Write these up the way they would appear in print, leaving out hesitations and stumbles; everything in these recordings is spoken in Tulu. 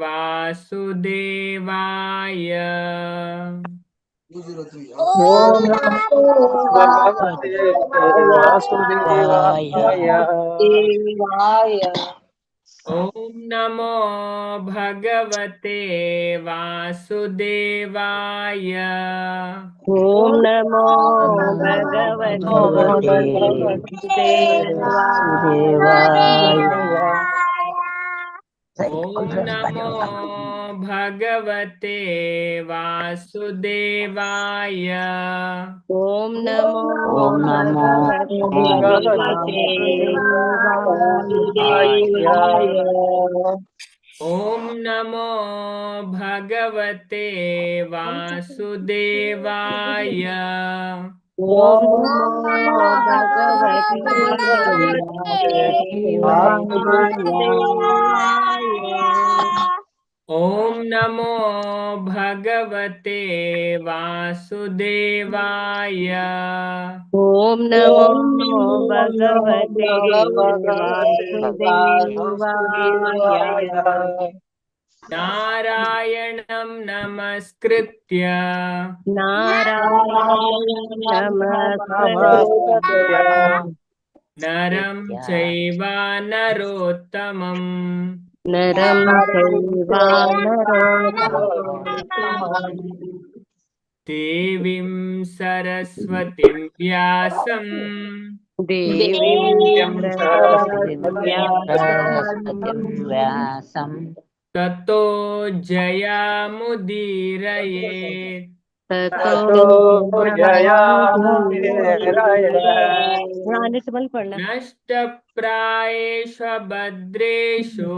ವಾಸುದೇವಾಯ. ಓಂ ನಮೋ ಭಗವತೆ ವಾಸುದೇವಾಯ. ದೇವಾಯ. ಓಂ ನಮೋ ಭಗವತೆ ವಾಸುದೇವಾಯ. ಓಂ ನಮೋ ಭಗವತೆ ವಾಸುದೇವಾಯ. ಓಂ ನಮೋ ಭಗವತೆ ವಾಸುದೇವಾಯ. ಓಂ ನಮೋ ಓಂ ನಮೋ ಭಗವತೆ ವಾಸುದೇವಾಯ. ಓಂ ನಮೋ ಭಗವತೆ ವಾಸುದೇವಾಯ. ಓಂ ನಮೋ ಭಗವತೆ ವಾಸುದೇವಾಯ. ಓಂ ನಮೋ ಭಗವತೆ ವಾಸುದೇವಾಯ. ಓಂ ನಮೋ ಭಗವತೆ ವಾಸುದೇವಾಯ. ನಾರಾಯಣಂ ನಮಸ್ಕೃತ್ಯ. ನಾರಾಯಣ ನಮಸ್ಕೃತ್ಯ. ನರಂ ಚೈವ ನರೋತ್ತಮಂ. ನರಂ ಚೈವ ನರೋತ್ತಮಂ. ದೇವಿಂ ಸರಸ್ವತಿಂ ವ್ಯಾಸಂ. ದೇವೀಂ ಸರಸ್ವತಿಂ ವ್ಯಾಸಂ. ತತೋ ಜಯಮುದೀರಯೇತ್. ತತೋ ನಷ್ಟಪ್ರಾಯೇಷು ಭದ್ರೇಷು.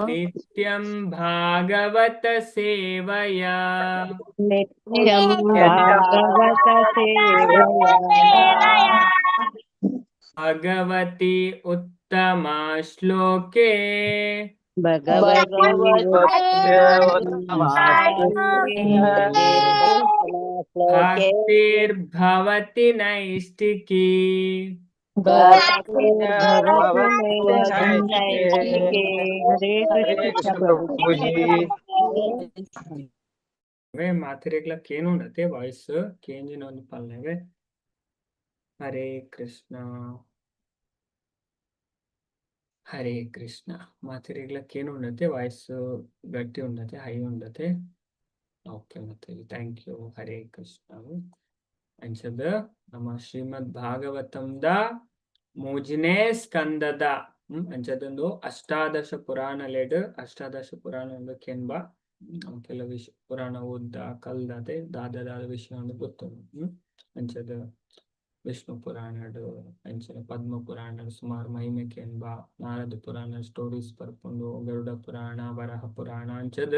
ನಿತ್ಯಂ ಭಾಗವತ ಸೇವಯಾ. ನಿತ್ಯಂ ಭಾಗವತ ಸೇವಯಾ. ಭಗವತಿ ಉತ್ತಮ ಶ್ಲೋಕೆ. ಭಗವತಿ ಭಕ್ತಿರ್ಭವತಿ ನೈಷ್ಟಿಕಿ. ಹರೇ ಕೃಷ್ಣ. ಅವೇ ಮಾತಿರೆಗ್ಲ ಕೇನುಂಡತೆ ವಾಯ್ಸ್ ಕೇಂಜಿನ ಒಂದು ಪಲ್ಲೆವೆ. ಹರೇ ಕೃಷ್ಣ, ಹರೇ ಕೃಷ್ಣ. ಮಾತಿರೆಗ್ಲ ಕೇನುಂಡತೆ ವಾಯ್ಸ್ ಗಟ್ಟಿ ಉಂಡತೆ, ಹೈ ಉಂಡತೆ. ಓಕೆ, ಮತ್ತೆ thank you. Hare Krishna. ಅಂಚದ ನಮ್ಮ ಶ್ರೀಮದ್ ಭಾಗವತಂದ ಮೂಜನೇ ಸ್ಕಂದದ ಅಂಚದೊಂದು ಅಷ್ಟಾದಶ ಪುರಾಣಲೆಡ್ ಅಷ್ಟಾದಶ ಪುರಾಣ ಒಂದು ಕೆನ್ಬ ಕೆಲ ವಿಷ ಪುರಾಣ ಓದ್ದ ಕಲ್ದತೆ ದಾದ ದಾದ ವಿಷಯ ಒಂದು ಗೊತ್ತುಂಡು. ಅಂಚದ ವಿಷ್ಣು ಪುರಾಣಡ್ ಅಂಚನೆ ಪದ್ಮ ಪುರಾಣ ಸುಮಾರು ಮಹಿಮೆ ಕೆನ್ಬ, ನಾರದ ಪುರಾಣ ಸ್ಟೋರೀಸ್ ಬರ್ಪುಂಡು, ಗರುಡ ಪುರಾಣ, ವರಹ ಪುರಾಣ. ಅಂಚದ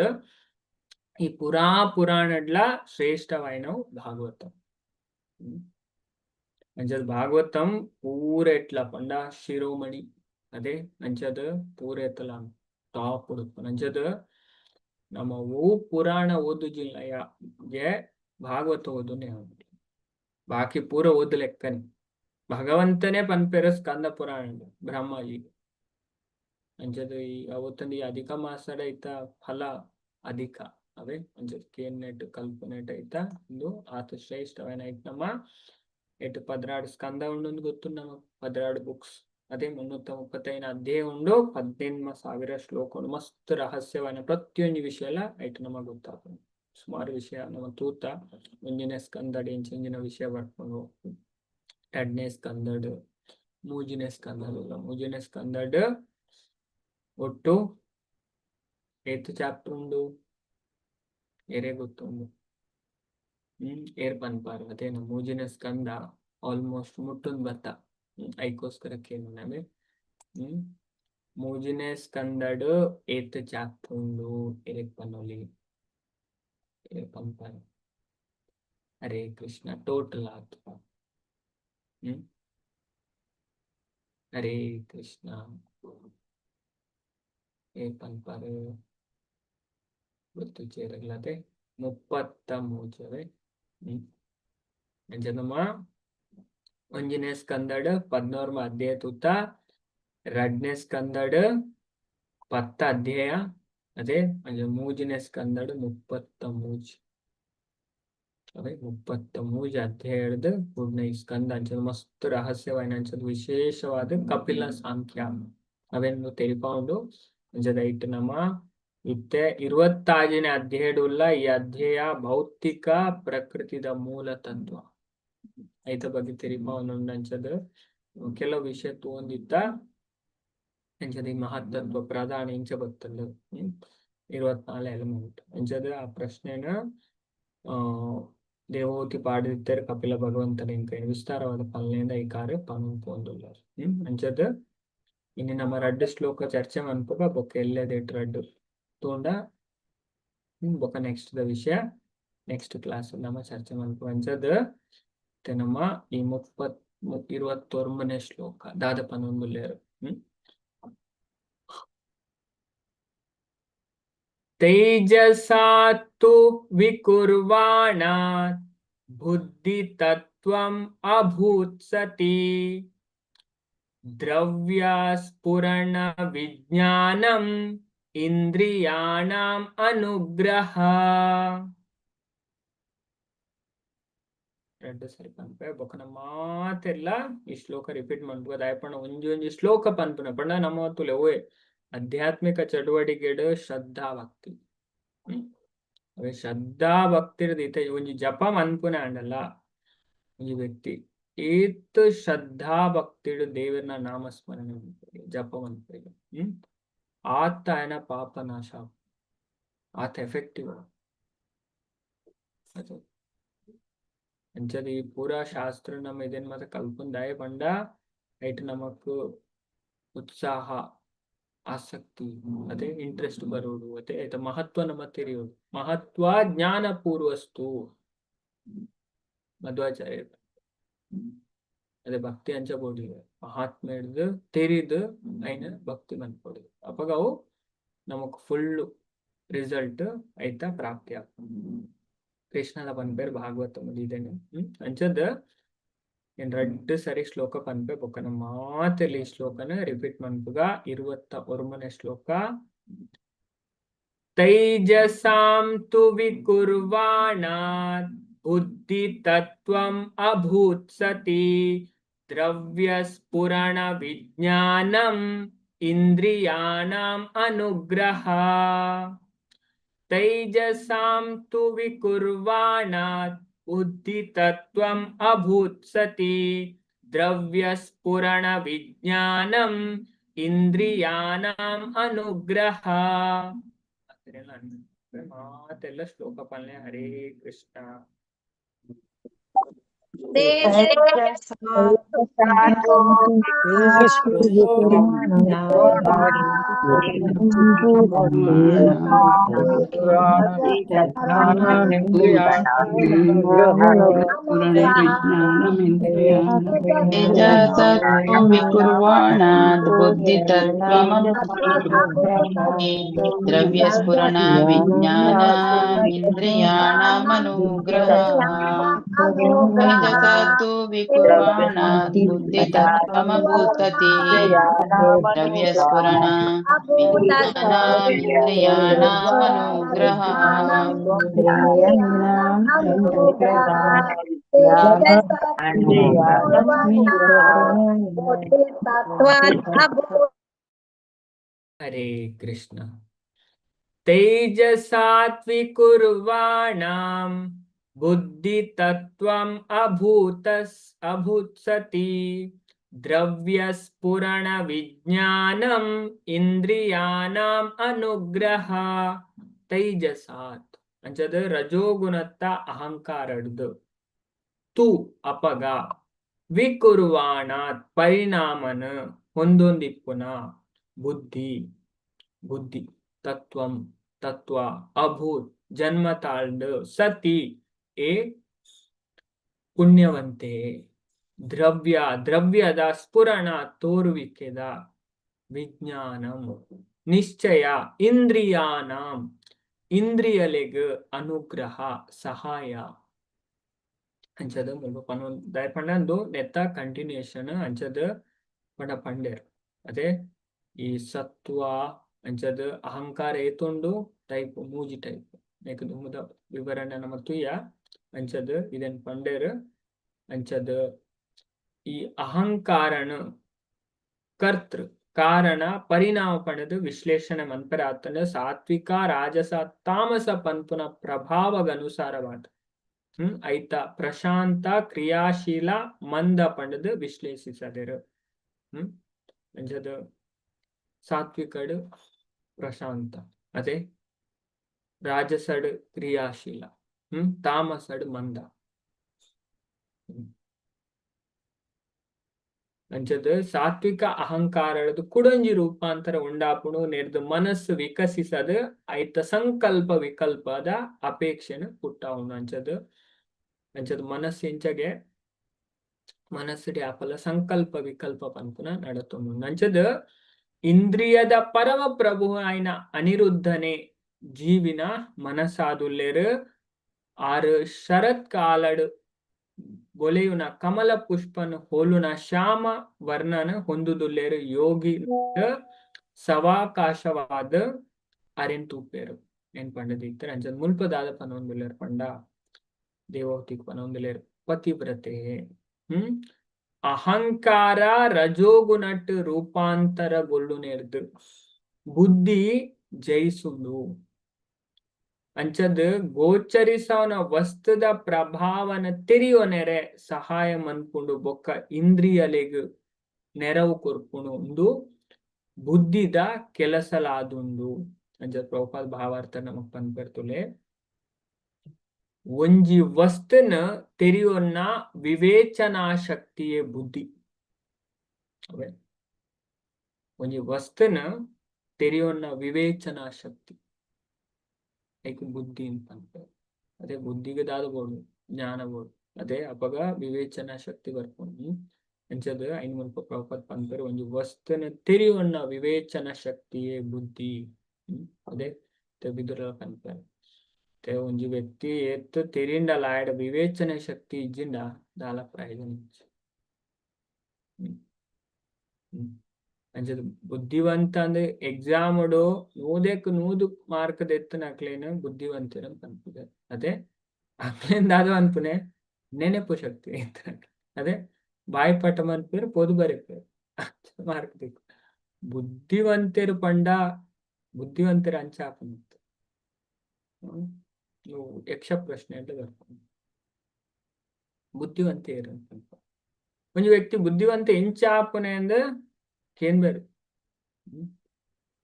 ಈ ಪುರಾ ಪುರಾಣಡ್ಲ ಶ್ರೇಷ್ಠವಾಯಿನವು ಭಾಗವತ. ಅಂಚದ ಭಾಗವತಂ ಪೂರ ಎಟ್ಲ ಪಂಡ ಶಿರೋಮಣಿ ಅದೇ. ಅಂಚದ ಪೂರ ಎತ್ತಲ ಟಾಪ್ ಉಡುಪು. ಅಂಚದ ನಮ್ಮ ಓ ಪುರಾಣ ಓದುಜಿಲ್ಲ ಗೆ ಭಾಗವತ ಓದುನೆ, ಬಾಕಿ ಪೂರ ಓದು ಲೆಕ್ಕನೆ. ಭಗವಂತನೇ ಪನ್ಪೆರ ಸ್ಕಂದ ಪುರಾಣ ಬ್ರಹ್ಮಾಜಿ. ಅಂಚದ ಈ ಅವತ್ತೊಂದು ಈ ಅಧಿಕ ಮಾಸಡ ಐತ ಫಲ ಅಧಿಕ ಅವೇ. ಅಂಚದ ಕೇನ್ನೆಟ್ ಕಲ್ಪನೆಟ್ ಐತ ಇಂದು ಆತ ಶ್ರೇಷ್ಠವೈನ ಐತ್. ನಮ್ಮ ಎಟ್ಟು 12 ಸ್ಕಂದ ಉಂಡು ಗೊತ್ತು ನಮ್ಮ 12 ಬುಕ್ಸ್ ಅದೇ. 335 ಅಧ್ಯಾಯ ಉಂಡು, 18,000 ಶ್ಲೋಕ ಉಂಡು. ಮಸ್ತ್ ರಹಸ್ಯವಾದ ಪ್ರತಿಯೊಂದು ವಿಷಯ ಎಲ್ಲ ಐಟ್ ನಮಗೆ ಗೊತ್ತಾಗ್ತದೆ. ಸುಮಾರು ವಿಷಯ ನಮ್ಮ ತೂತ ಒಂಜಿನ ಸ್ಕಂದಡ್ ಎಂಚಿನ ವಿಷಯ ಬರ್ಕೊಂಡು, ಎರಡನೇ ಸ್ಕಂದಡ್, ಮೂಜಿನೇ ಸ್ಕಂದಡ್. ಮೂಜಿನೇ ಸ್ಕಂದಡ್ ಒಟ್ಟು ಏತ್ ಚಾಪ್ಟರ್ ಉಂಡು ಏರೇ ಗೊತ್ತುಂಡು? ಏರ್ ಪನ್ಪಾರು? ಅದೇನು ಮೂಜಿನ ಸ್ಕಂದ ಆಲ್ಮೋಸ್ಟ್ ಮುಟ್ಟುಂದ್ ಬತ್ತ. ಐಕೋಸ್ಕರ ಕೇನು ನಮೆ. ಮೂಜಿನೇ ಸ್ಕಂದಡ್ ಏತ್ ಚಾಪ್ಟರ್ ಉಂಡು ಎರೆಕ್ ಪನ್ನೊಲಿ? ಏರ್ ಪನ್ಪಾರು? ಹರೇ ಕೃಷ್ಣ. ಟೋಟಲ್ ಆತು. ಹರೇ ಕೃಷ್ಣ. ಏರ್ ಪನ್ಪಾರು? ಗೊತ್ತು ಚೇರಗ್ಲತೆ 33 ಅವೇ. ಅಂಚ ನಮ್ಮ ಒಂಜಿನೇ ಸ್ಕಂದಡ್ 11 ಅಧ್ಯಾಯ ತೂತ, ರಡ್ನೇ ಸ್ಕಂದಡ್ 10 ಅಧ್ಯಾಯ, ಅದೇ ಅಂಚ ಮೂಜಿನೇ ಸ್ಕಂದಡ್ 33. ಅದೇ 33 ಅಧ್ಯಾಯದ ಪೂರ್ಣ ಈ ಸ್ಕಂದ. ಅಂಚದ ಮಸ್ತ್ ರಹಸ್ಯವಾಯಿನ ಅಂಚದ ವಿಶೇಷವಾದ ಕಪಿಲ ಸಾಂಖ್ಯ ಅವೆನ್ನು ತೆರಿಪಾವುಂಡು. ಅಂಚದ ಐಟ್ ನಮ ಇತ್ತೆ 26ನೇ ಅಧ್ಯಾಯಡುಲ್ಲ. ಈ ಅಧ್ಯಾಯ ಭೌತಿಕ ಪ್ರಕೃತಿದ ಮೂಲ ತತ್ವ ಐತ ಬಗ್ಗೆ ತೆರಿಪಾವುಂಡು. ಅಂಚದ ಕೆಲವು ವಿಷಯ ತೂವೊಂದಿತ್ತ. ಅಂಚದ ಈ ಮಹತ್ತತ್ವ ಪ್ರಧಾನ ಇಂಚ ಬತ್ತಂಡು 24 ಎಲಿಮೆಂಟ್. ಅಂಚದ ಆ ಪ್ರಶ್ನೆನ ದೇವಹೂತಿ ಪಾಡಿದಿತ್ತೆರ್ ಕಪಿಲ ಭಗವಂತನ ಇಂಕ ವಿಸ್ತಾರವಾದ ಪಲ್ಲೆಂದ ಈ ಕಾರ್ಯ ಪನೊಂದು ಪೋವೊಂದುಲ್ಲೆರ್. ಅಂಚದ ಇನಿ ನಮ್ಮ ರಡ್ಡ್ ಶ್ಲೋಕ ಚರ್ಚೆ ಮನ್ಪುಗ. ಬೊಕ್ಕ ಎಲ್ಲೆದೇಟ್ ರಡ್ಡ್ ತೂಂಡ ಬೊಕ್ಕ ನೆಕ್ಸ್ಟ್ ದ ವಿಷಯ ನೆಕ್ಸ್ಟ್ ಕ್ಲಾಸ್ ನಮ್ಮ ಚರ್ಚೆ ಮನ್ಪುಗ. ಅಂಚದ ಇತ್ತೆ ನಮ್ಮ ಈ 29ನೇ ಶ್ಲೋಕ ದಾದ ಪನೊಂದುಲ್ಲೆರ್. ತೇಜಸಾತ್ತು ವಿಕುರ್ವಾಣಾತ್ ಬುದ್ಧಿತತ್ವಂ ಅಭೂತ್ ಸತಿ ದ್ರವ್ಯಸ್ಫುರಣ ವಿಜ್ಞಾನಂ ಇಂದ್ರಿಯಾಣಾಂ ಅನುಗ್ರಹ. ರಡ್ಡ್ ಸರಿ ಪನ್ಪೆ. ಬೊಕ್ಕ ನಮ್ಮ ಮಾತೆಲ್ಲ ಈ ಶ್ಲೋಕ ರಿಪೀಟ್ ಮನ್ಪುಗ. ದಾಯೆ ಪಂಡ ಒಂಜಿ ಒಂಜಿ ಶ್ಲೋಕ ಪನ್ಪುನ ಪಂಡ ನಮ್ಮ ತುಲೆ ಓಯೆ ಆಧ್ಯಾತ್ಮಿಕ ಚಟುವಟಿಕೆಡ್ ಶ್ರದ್ಧಾ ಭಕ್ತಿ. ಅವೇ ಶ್ರದ್ಧಾ ಭಕ್ತಿರ್ದ್ ಇತ್ತೆ ಒಂಜಿ ಜಪ ಮನ್ಪುನ ಆಂಡಲ ಒಂಜಿ ವ್ಯಕ್ತಿ ಏತ್ ಶ್ರದ್ಧಾ ಭಕ್ತಿಡ್ ದೇವರ್ನ ನಾಮಸ್ಮರಣೆ ಮನ್ಪುವೆ, ಜಪ ಮನ್ಪುವೆ, ಆತ ಆಯನ ಪಾಪ ನಾಶ, ಆತ ಎಫೆಕ್ಟಿವ್. ಅಂಚದ ಈ ಪೂರಾ ಶಾಸ್ತ್ರ ನಮ್ಮ ಇದೇನ್ ಮಾತ ಕಲ್ಪುನ ದಾಯೆ ಪಂಡ ಐಟ್ ನಮಕ್ ಉತ್ಸಾಹ, ಆಸಕ್ತಿ, ಅದೇ ಇಂಟ್ರೆಸ್ಟ್ ಬರೋಡು, ಅದೇ ಐತ ಮಹತ್ವ ನಮ್ಮ ತೆರೆಯೋದು. ಮಹತ್ವ ಜ್ಞಾನ ಪೂರ್ವಸ್ತು ಮಧ್ವಾಚಾರ್ಯರು. ಅದೇ ಭಕ್ತಿ ಅಂಚ ಬೋಡಿ ಮಹಾತ್ಮ ಹಿಡ್ದು ತೆರಿದು ಐನ ಭಕ್ತಿ ಮನ್ಪೊಡು. ಅಪಗ ಅವು ನಮಕ್ ಫುಲ್ ರಿಸಲ್ಟ್ ಐತ ಪ್ರಾಪ್ತಿ ಆಗ್ತದೆ. ಕೃಷ್ಣನ ಪನ್ಪೇರ್ ಭಾಗವತ ಇದೇನೆ. ಅಂಚದ ಏನ್ ರಡ್ಡ್ ಸರಿ ಶ್ಲೋಕ ಪನ್ಪೆ. ಬೊಕ್ಕ ನಮ್ಮ ಮಾತೆಲ್ಲ ಈ ಶ್ಲೋಕನ ರಿಪೀಟ್ ಮನ್ಪುಗ. 29ನೇ ಶ್ಲೋಕ. ತೈಜಸಾಂ ತು ವಿಕುರ್ವಾಣಾತ್ ಬುದ್ಧಿತತ್ವಂ ಅಭೂತ್ ಸತಿ ದ್ರವ್ಯಸ್ಫುರಣ ವಿಜ್ಞಾನಂ ಇಂದ್ರಿಯಾಣಾಂ ಅನುಗ್ರಹ. ತೈಜಸಾಂ ತು ವಿಕುರ್ವಾಣಾತ್ ಬುದ್ಧಿತತ್ವಂ ಅಭೂತ್ ಸತಿ ದ್ರವ್ಯಸ್ಫುರಣ ವಿಜ್ಞಾನಂ ಇಂದ್ರಿಯಾಣಾಂ ಅನುಗ್ರಹ. ಮಾತೆಲ್ಲ ಶ್ಲೋಕ ಪಾಲನೆ. ಹರೇ ಕೃಷ್ಣ. ತೇಜಸತ್ವಂ ವಿಕುರ್ವಾಣಾತ್ ಬುದ್ಧಿತತ್ವಮಭೂತ್ ದ್ರವ್ಯಸ್ಫುರಣ ವಿಜ್ಞಾನಮಿಂದ್ರಿಯಾಣಾಮನುಗ್ರಹ. ತೇಜಸತ್ತು ವಿಕುರ್ವಾಣಾತ್ ಬುದ್ಧಿತತ್ವಮಭೂತತಿ ದ್ರವ್ಯಸ್ಫುರಣ ವಿಜ್ಞಾನಮಿಂದ್ರಿಯಾಣಾಮನುಗ್ರಹ. ಹರೇ ಕೃಷ್ಣ. ತೇಜಸಾತ್ ವಿಕುರ್ವಾಣಾಂ ಬುದ್ಧಿತತ್ವಂ ಅಭೂತ್ ಸತಿ ದ್ರವ್ಯಸ್ಫುರಣ ವಿಜ್ಞಾನಂ ಇಂದ್ರಿಯಾಣಾಂ ಅನುಗ್ರಹ. ತೈಜಸಾತ್ ಅಂಚದ ರಜೋಗುಣತ್ತ ಅಹಂಕಾರಡ್ದು ತು ಅಪಗ ವಿಕುರ್ವಾಣಾತ್ ಪರಿಣಾಮನ ಹೊಂದೊಂದಿಪ್ಪುನ ಬುದ್ಧಿ ಬುದ್ಧಿ ತತ್ವಂ ತತ್ವ ಅಭೂತ್ ಜನ್ಮ ತಾಳ್ದು ಸತಿ ಏ ಪುಣ್ಯವಂತೆ ದ್ರವ್ಯ ದ್ರವ್ಯದ ಸ್ಫುರಣ ತೋರುವಿಕೆದ ವಿಜ್ಞಾನಂ ನಿಶ್ಚಯ ಇಂದ್ರಿಯಾನಾಂ ಇಂದ್ರಿಯಲೆಗ್ ಅನುಗ್ರಹ ಸಹಾಯ. ಅಂಚದ ಮುಲ್ಪ ಪನೊಂದು ದಾಯೆ ಪಂಡ ಉಂದು ನೆತ್ತ ಕಂಟಿನ್ಯೂಯೇಷನ್ ಅಂಚದ ಪಂಡ ಪಂಡೆರ್. ಅದೇ ಈ ಸತ್ವ ಅಂಚದ ಅಹಂಕಾರ ಏತುಂಡು ಟೈಪ್ ಮೂಜಿ ಟೈಪ್ ನೆಕ್ ದುಂಬುದ ವಿವರಣೆ ನಮ ತೂಯ. ಅಂಚದ ಇದನ್ ಪಂಡೆರ್. ಅಂಚದ ಈ ಅಹಂಕಾರನ ಕರ್ತೃ ಕಾರಣ ಪರಿಣಾಮ ಪಂಡದು ವಿಶ್ಲೇಷಣೆ ಮನ್ಪೆರೆ ಆತಂಡ ಸಾತ್ವಿಕ ರಾಜಸ ತಾಮಸ ಪನ್ಪುನ ಪ್ರಭಾವಗನುಸಾರವಾದ ಐತ ಪ್ರಶಾಂತ ಕ್ರಿಯಾಶೀಲ ಮಂದ ಪಂಡದು ವಿಶ್ಲೇಷಿಸದೆರು. ಅಂಚದ ಸಾತ್ವಿಕಡ್ ಪ್ರಶಾಂತ, ಅದೇ ರಾಜಸಡ್ ಕ್ರಿಯಾಶೀಲ, ತಾಮಸಡ್ ಮಂದ. ಅಂಚದ ಸಾತ್ವಿಕ ಅಹಂಕಾರದು ಕುಡೊಂಜಿ ರೂಪಾಂತರ ಉಂಡಾಪುಣು ನೆರ್ದು ಮನಸ್ಸು ವಿಕಸಿಸದು ಐತ ಸಂಕಲ್ಪ ವಿಕಲ್ಪದ ಅಪೇಕ್ಷೆನ ಪುಟ್ಟಾವುನು. ಅಂಚದ ಅಂಚದ ಮನಸ್ಸು ಇಂಚಗೆ ಮನಸ್ಸುಡಿ ಆಪಲ ಸಂಕಲ್ಪ ವಿಕಲ್ಪ ಪನ್ಪುನ ನಡತೊಂದು. ಅಂಚದ ಇಂದ್ರಿಯದ ಪರಮ ಪ್ರಭು ಆಯ್ನ ಅನಿರುದ್ಧನೆ ಜೀವಿನ ಮನಸಾದುಲ್ಲೆರು ಆರು ಶರತ್ ಕಾಲಡ್ ಬೊಲೆಯುನ ಕಮಲ ಪುಷ್ಪನ್ ಹೋಲುನ ಶ್ಯಾಮ ವರ್ಣನ ಹೊಂದುದುಲ್ಲೆರು ಯೋಗಿ ಸವಾಕಾಶವಾದ ಅರೆನ್ ತೂಪೇರು ಏನ್ ಪಂಡದ ಇತ್ತರ. ಅಂಚದ ಮುಲ್ಪದಾದ ಪನೊಂದುಲ್ಲೆರ್ ಪಂಡ ದೇವಹೂತಿಗ್ ಪನೊಂದುಲ್ಲೆರ್ ಪತಿವ್ರತೆ ಅಹಂಕಾರ ರಜೋಗುಣಟ್ ರೂಪಾಂತರಗೊಳ್ಳುನೆರ್ದು ಬುದ್ಧಿ ಜಯಿಸುಂಡು. ಅಂಚದ್ ಗೋಚರಿಸವನ ವಸ್ತುದ ಪ್ರಭಾವನ ತೆರಿಯೊನೆರೆ ಸಹಾಯ ಮನ್ಪುಂಡು ಬೊಕ್ಕ ಇಂದ್ರಿಯಲೆಗ್ ನೆರವು ಕೊರ್ಪುಂಡು ಉಂದು ಬುದ್ಧಿದ ಕೆಲಸಲಾದುಂಡು. ಅಂಚ ಪ್ರಭುಪಾದ ಭಾವಾರ್ಥ ನಮಕ್ ಪನ್ಪೆರ್ತುಲೆ ಒಂಜಿ ವಸ್ತುನ ತೆರಿಯೊನ್ನ ವಿವೇಚನಾ ಶಕ್ತಿಯೇ ಬುದ್ಧಿ. ಅವೇ ಒಂಜಿ ವಸ್ತುನ ತೆರಿಯೊನ್ನ ವಿವೇಚನಾ ಶಕ್ತಿ ಐಕ್ ಬುದ್ಧಿ ಪನ್ಪೆರ್. ಅದೇ ಬುದ್ಧಿಗೆ ದಾದ ಬೋಡು ಜ್ಞಾನ ಬೋಡು. ಅದೇ ಅಪಗ ವಿವೇಚನಾ ಶಕ್ತಿ ಬರ್ಪುಂಡು. ಅಂಚದ ಐನ್ ಮುಲ್ಪ ಪ್ರಭುಪಾದ ಪನ್ಪೆರ್ ಒಂಜಿ ವಸ್ತುನ ತೆರಿಯೊನ್ನ ವಿವೇಚನಾ ಶಕ್ತಿಯೇ ಬುದ್ಧಿ. ಅದೇ ವಿದುರ ಪನ್ಪೆರ್ ಒಂಜಿ ವ್ಯಕ್ತಿ ಏತ್ ತೆರಿಂಡಲ ಆಯಡ ವಿವೇಚನೆ ಶಕ್ತಿ ಇಜ್ಜಿಂಡ ದಾಲ ಪ್ರಯೋಜನ ಇಜ್ಜಿ. ಅಂಚದ ಬುದ್ಧಿವಂತ ಅಂದ್ರೆ ಎಕ್ಸಾಮ್ ನೂದೆಕ್ 100 ಮಾರ್ಕ್ ದೆತ್ತುನಕ್ಲೆನ್ ಬುದ್ಧಿವಂತೆರ್ ಅಂದ್ ಪನ್ಪುಜೆರ್. ಅದೇ ಅಕ್ಲೆನ್ ದಾದ ಪನ್ಪುನೆ ನೆನೆಪು ಶಕ್ತಿ ಇತ್ತಿನಕ್ಲೆ. ಅದೇ ಬಾಯಿಪಾಠ ಮನ್ಪುವೆರ್ ಪೋದು ಬರೆಪೆರ್ ಮಾರ್ಕ್ ತಿಕ್ಕು. ಬುದ್ಧಿವಂತೆರ್ ಪಂಡ ಬುದ್ಧಿವಂತೆರ್ ಅಂಚ ಆಪುನಿತ್ತ್. ಯಕ್ಷ ಪ್ರಶ್ನೆ ಅಂತ ಬರ್ಪುಂಡು. ಬುದ್ಧಿವಂತೆರ್ ಪನ್ಪ ಒಂಜಿ ವ್ಯಕ್ತಿ ಬುದ್ಧಿವಂತೆ ಎಂಚ ಆಪುನೆ ಅಂದ್ ಕೇನ್ಬೆರ್.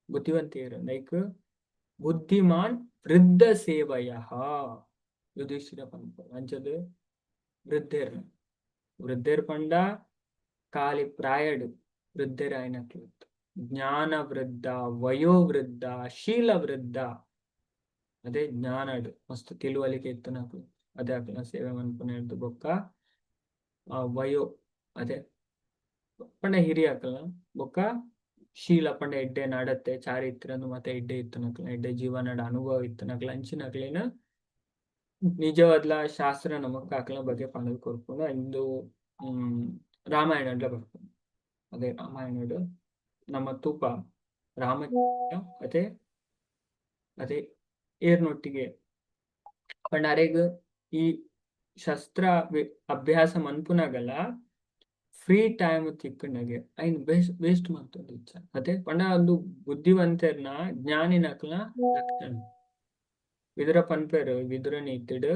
ಬುದ್ಧಿವಂತೆರ್ ಲೈಕ್ ಬುದ್ಧಿಮಾನ್ ವೃದ್ಧ ಸೇವಯಃ ಯುಧಿಷ್ಠಿರ ಪನ್ಪ. ಅಂಚದ ವೃದ್ಧೆರ್ ವೃದ್ಧೆರ್ ಪಂಡ ಖಾಲಿ ಪ್ರಾಯಡ್ ವೃದ್ಧೆರ್ ಆಯಿನಕ್ಲು. ಜ್ಞಾನ ವೃದ್ಧ, ವಯೋವೃದ್ಧ, ಶೀಲ ವೃದ್ಧ. ಅದೇ ಜ್ಞಾನಡ್ ಮಸ್ತ್ ತಿಳುವಳಿಕೆ ಇತ್ತುನಕ್ಲು. ಅದೇ ಅಕ್ಲೆನ ಸೇವೆ ಮನ್ಪುನೆರ್ದ್ ಬೊಕ್ಕ ವಯೋ ಅದೇ ಪಂಡ ಹಿರಿಯಕ್ಲ್ನ ಬೊಕ್ಕ ಶೀಲ ಪಂಡ ಎಡ್ಡೆ ನಡತೆ ಚಾರಿತ್ರ್ಯನು ಮತ್ತೆ ಎಡ್ಡೆ ಇತ್ತುನಕ್ಲ್ನ ಎಡ್ಡೆ ಜೀವನಡ್ ಅನುಭವ ಇತ್ತುನಕ್ಲ್ ಅಂಚಿನಕ್ಲೆನ ನಿಜವಾದ್ಲ ಶಾಸ್ತ್ರ ನಮಕ್ ಅಕ್ಲೆನ ಬಗ್ಗೆ ಪಂಡುದ್ ಕೊರ್ಪುಂಡು. ಇಂದು ರಾಮಾಯಣಡ್ಲ ಬರ್ಪುಂಡು. ಅದೇ ರಾಮಾಯಣಡ್ ನಮ್ಮ ತೂಪ ರಾಮ ಅದೇ ಅದೇ ಏರ್ನೊಟ್ಟಿಗೆ ಪಂಡ ಅರೆಗ್ ಈ ಶಸ್ತ್ರ ಅಭ್ಯಾಸ ಮನ್ಪುನಗಲ ಫ್ರೀ ಟೈಮ್ ತಿಕ್ಕುನಗೆ ಐನ್ ವೇಸ್ಟ್ ಮಲ್ತೊಂದಿಜ್ಜ. ಅತೆ ಪಂಡ ಉಂದು ಬುದ್ಧಿವಂತೆರ್ನ ಜ್ಞಾನಿನಕ್ಲ್ನ ಲಕ್ಷಣ. ವಿದುರ ಪನ್ಪೆರ್ ವಿದುರ ನೀತಿಡ್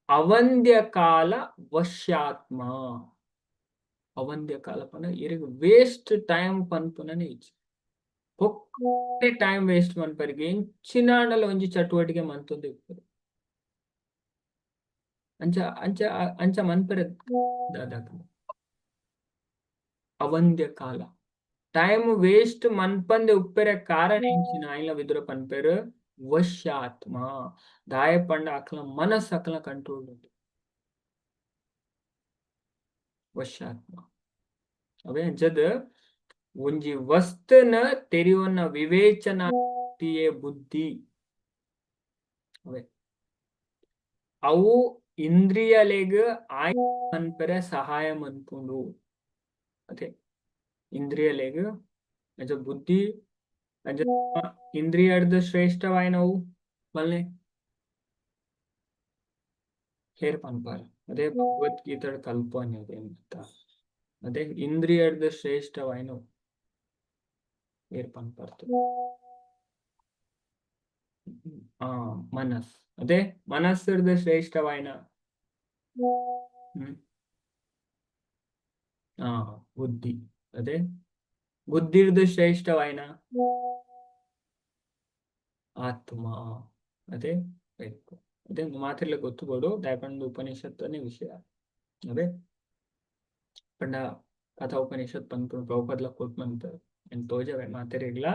ಅವಂದ್ಯ ಕಾಲ ವಶ್ಯಾತ್ಮ. ಅವಂದ್ಯ ಕಾಲ ಪಂಡ ಇರೆಗ್ ವೇಸ್ಟ್ ಟೈಮ್ ಪನ್ಪುನನೆ ಇಜ್ಜಿ. ಬೊಕ್ಕ ಟೈಮ್ ವೇಸ್ಟ್ ಮನ್ಪೆರ್ಗೆ ಎಂಚಿನಾಂಡಲ ಒಂಜಿ ಚಟುವಟಿಕೆ ಮನ್ತೊಂದು ಇಪ್ಪೆರ್. ಅಂಚ ಅಂಚ ಅಂಚ ಮನ್ಪೆರೆ ದಾದಾಪುಂಡು ಅವಂದ್ಯ ಕಾಲ ಟೈಮ್ ವೇಸ್ಟ್ ಮನ್ಪಂದೆ ಉಪ್ಪೆರೆ ಕಾರಣ ಎಂಚಿನ ಐನ್ಲ ವಿದುರ ಪನ್ಪೆರ್ ವಶ್ಯಾತ್ಮ. ದಾಯೆ ಪಂಡ ಅಕ್ಲ್ನ ಮನಸ್ಸು ಅಕ್ಲ್ನ ಕಂಟ್ರೋಲ್ ಉಂಡು. ವಶ್ಯಾತ್ಮ ಅವೇ ಅಂಚದ ಒಂಜಿ ವಸ್ತುನ ತೆರಿಯೊನ್ನ ವಿವೇಚನಾ ಶಕ್ತಿಯೇ ಬುದ್ಧಿ. ಅವೇ ಅವು ಇಂದ್ರಿಯಲೆಗ್ ಆಯ್ ಮನ್ಪೆರೆ ಸಹಾಯ ಮನ್ಪುಂಡು. ಅದೇ ಇಂದ್ರಿಯಲೆಗ್ ಅಂಚ ಬುದ್ಧಿ ಅಂಚ ಇಂದ್ರಿಯಡ್ದ್ ಶ್ರೇಷ್ಠವಾಯಿನವು ಮಲ್ನೆ ಹೇರ್ ಪನ್ಪಾರ್. ಅದೇ ಭಗವದ್ಗೀತೆಡ್ ಕಲ್ಪನೆ ಅಂತ. ಅದೇ ಇಂದ್ರಿಯಡ್ದ್ ಶ್ರೇಷ್ಠವಾಯಿನವು ಏರ್ ಪನ್ಪರ್ತು? ಆ ಮನಸ್. ಅದೇ ಮನಸ್ಸುರ್ದು ಶ್ರೇಷ್ಠವಾಯಿನ ಹ್ಮ್ ಆ ಬುದ್ಧಿ. ಅದೇ ಬುದ್ಧಿರ್ದು ಶ್ರೇಷ್ಠವಾಯಿನ ಆತ್ಮ. ಅದೇ ಬೇಕು. ಅದೇ ಮಾತಿರ್ಲೆ ಗೊತ್ತು ಬೋಡು, ದಾಯೆಪಂಡ ಉಪನಿಷತ್ತನೇ ವಿಷಯ. ಅದೇ ಪಂಡ ಕಥಾ ಉಪನಿಷತ್ ಪನ್ಪುಂಡು, ಪ್ರಭುಪಾದ್ಲ ಕೋಟ್ ಮನ್ಪೆರ್. ಏನ್ ತೋಜವೆ ಮಾತೆರೆಗ್ಲಾ.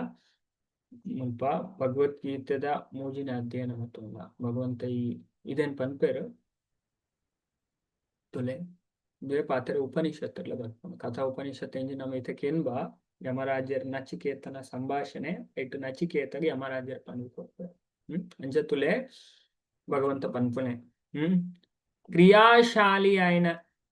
ಮುಲ್ಪ ಭಗವದ್ಗೀತೆದ ಮೂಜಿನ ಅಧ್ಯಯನ ಮತ್ತೊಂದ ಭಗವಂತ ಈ ಇದೇನ್ ಪನ್ಪೆರ್ ತುಲೆ. ಇಂದುವೆ ಪಾತೆರ ಉಪನಿಷತ್ತುಲ ಬರ್ಪುಂಡು. ಕಥಾ ಉಪನಿಷತ್ ಎಂಜಿ ನಮ ಇತ್ತೆ ಕೇನ್ಬ, ಯಮರಾಜರ್ ನಚಿಕೇತನ ಸಂಭಾಷಣೆ. ಐಟ್ ನಚಿಕೇತಗ್ ಯಮರಾಜರ್ ಪಂದ್ ಕೊರ್ಪೆರ್. ಅಂಚ ತುಲೆ ಭಗವಂತ ಪನ್ಪುನೆ. ಕ್ರಿಯಾಶಾಲಿ ಆಯಿನ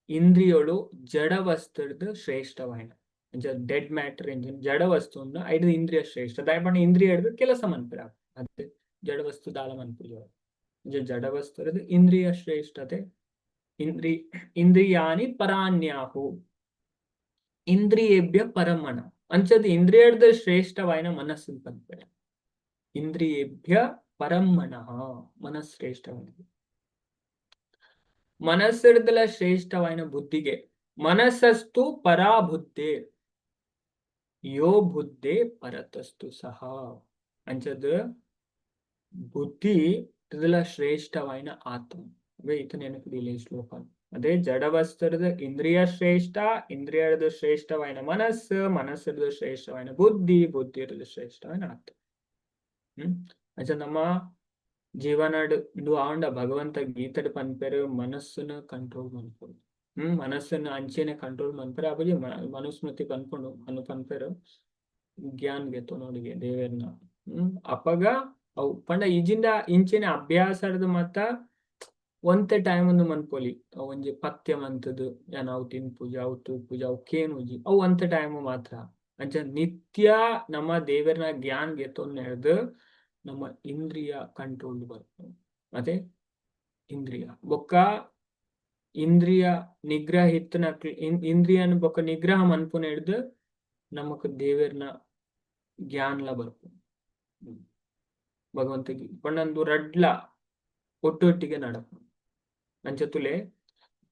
ಇಂದ್ರಿಯೊಳು ಜಡ ವಸ್ತುಡ್ದು ಶ್ರೇಷ್ಠವಾಯಿನ. ಅಂಚ ಡೆಡ್ ಮ್ಯಾಟರ್ ಎಂಜಿನ್ ಜಡ ವಸ್ತು ಐದು ಇಂದ್ರಿಯ ಶ್ರೇಷ್ಠ. ದಾಯೆ ಇಂದ್ರಿಯ ಹಿಡ್ದು ಕೆಲಸ ಮನ್ಪೆರ. ಅದೇ ಜಡ ವಸ್ತು ದಾಲ ಮನ್ಪುಜ. ಅಂಚ ಜಡ ವಸ್ತು ಇಂದ್ರಿಯ ಶ್ರೇಷ್ಠತೆ. ಇಂದ್ರಿಯಾಣಿ ಪರಾನ್ಯಾಹು ಇಂದ್ರಿಯೇಭ್ಯ ಪರಮಣ. ಅಂಚದ ಇಂದ್ರಿಯದ ಶ್ರೇಷ್ಠವಾಯಿನ ಮನಸ್ಸು ಪನ್ಪೆರ್. ಇಂದ್ರಿಯೇಭ್ಯ ಪರಮಣಃ, ಮನಸ್ ಶ್ರೇಷ್ಠವಾಗಿದೆ. ಮನಸ್ಸಿಡ್ದಲ ಶ್ರೇಷ್ಠವಾಯಿನ ಬುದ್ಧಿಗೆ. ಮನಸ್ಸಸ್ತು ಪರಾಬುದ್ಧೆ ಯೋ ಬುದ್ಧೆ ಪರತಸ್ತು ಸಹ. ಅಂಚದ ಬುದ್ಧಿ ಇದಲ ಶ್ರೇಷ್ಠವಾಯಿನ ಆತ್ಮ. ಅವೇ ಇತ ನೆನಪಿಡಿಲೆ ಶ್ಲೋಕ. ಅದೇ ಜಡವಸ್ತರದ ಇಂದ್ರಿಯ ಶ್ರೇಷ್ಠ, ಇಂದ್ರಿಯದ ಶ್ರೇಷ್ಠವಾಯಿನ ಮನಸ್ಸು, ಮನಸ್ಸದ ಶ್ರೇಷ್ಠವಾಯಿನ ಬುದ್ಧಿ, ಬುದ್ಧಿರದ ಶ್ರೇಷ್ಠವಾಯಿನ ಆತ್ಮ. ಅಂಚ ನಮ್ಮ ಜೀವನಡ್ ಇಂದು ಆಂಡ ಭಗವಂತ ಗೀತೆಡ್ ಪನ್ಪೆರ್, ಮನಸ್ಸುನ ಕಂಟ್ರೋಲ್ ಮನ್ಪೊಡು. ಮನಸ್ಸನ್ನು ಅಂಚೆನೆ ಕಂಟ್ರೋಲ್ ಮನ್ಪೆರೆ ಆಪುಜಿ. ಮನುಸ್ಮೃತಿ ಪನ್ಪುಂಡು, ಅನು ಪನ್ಪೆರ್ ಜ್ಞಾನ್ ಗೆತೊನೊಡಿಗೆ ದೇವೆರ್ನ. ಅಪಗ ಅವು ಪಂಡ ಇಜಿಂಡ ಇಂಚೆನೆ ಅಭ್ಯಾಸಡ್ದ್ ಮತ್ತ ಒಂತೆ ಟೈಮ್ ಒಂದು ಮನ್ಪೊಲಿ. ಅವು ಒಂಜಿ ಪಥ್ಯ ಮಂತುದು ಯಾನ್ ಅವು ತಿನ್ಪುಜಿ, ಅವು ತೂಪುಜಿ, ಅವು ಕೇನುಜಿ, ಅವು ಒಂತೆ ಟೈಮ್ ಮಾತ್ರ. ಅಂಚ ನಿತ್ಯ ನಮ್ಮ ದೇವೆರ್ನ ಜ್ಞಾನ್ ಗೆತೊನ್ನೆರ್ದ್ ನಮ್ಮ ಇಂದ್ರಿಯ ಕಂಟ್ರೋಲ್ ಬರ್ಪುಂಡು. ಅದೇ ಇಂದ್ರಿಯ ಬೊಕ್ಕ ಇಂದ್ರಿಯ ನಿಗ್ರಹ ಇತ್ತನಕ್ಲ್ ಇಂದ್ರಿಯನ್ ಬೊಕ್ಕ ನಿಗ್ರಹ ಮನ್ಪುನೆಡ್ದ್ ನಮಕ್ ದೇವೆರ್ನ ಜ್ಞಾನ್ಲ ಬರ್ಪುಂಡು. ಭಗವಂತ ಪಂಡ ರಡ್ಲ ಒಟ್ಟೊಟ್ಟಿಗೆ ನಡಪುಂಡು. ಅಂಚ ತುಲೆ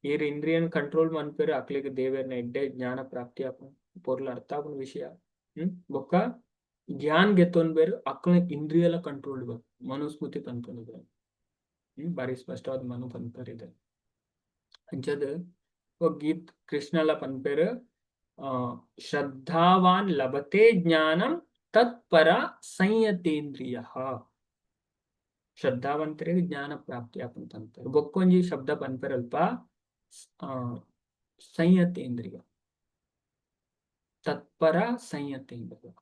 ಈರ್ ಇಂದ್ರಿಯನ್ ಕಂಟ್ರೋಲ್ ಮನ್ಪೆರ್, ಅಕ್ಲೆಗ್ ದೇವೆರ್ನ ಎಡ್ಡೆ ಜ್ಞಾನ ಪ್ರಾಪ್ತಿ ಆಪುಂಡು, ಪೊರ್ಲು ಅರ್ಥ ಆಪುಂಡು ವಿಷಯ. ಬೊಕ್ಕ ಜ್ಞಾನ್ ಗೆತೊನ್ಬೆರ್, ಅಕ್ಲ್ನ ಇಂದ್ರಿಯಲ ಕಂಟ್ರೋಲ್ ಬರ್ಪುಂಡು. ಮನುಸ್ಮೃತಿ ಪನ್ಪುಂಡು. ಬಾರಿ ಸ್ಪಷ್ಟವಾದ ಮನು ಪನ್ಪೆರ್ ಇದೆ. ಅಂಚದ ಗೀತ್ ಕೃಷ್ಣಲ ಪನ್ಪೆರ್, ಶ್ರದ್ಧಾವಾನ್ ಲಭತೆ ಜ್ಞಾನಂ ತತ್ಪರ ಸಂಯತೇಂದ್ರಿಯ. ಶ್ರದ್ಧಾವಂತರಿಗೆ ಜ್ಞಾನ ಪ್ರಾಪ್ತಿ ಆಪುಂಡು ಪನ್ಪೆರ್. ಬೊಕ್ಕೊಂಜಿ ಶಬ್ದ ಪನ್ಪೆರಲ್ಪ ಸಂಯತೇಂದ್ರಿಯ, ತತ್ಪರ ಸಂಯತೇಂದ್ರಿಯ,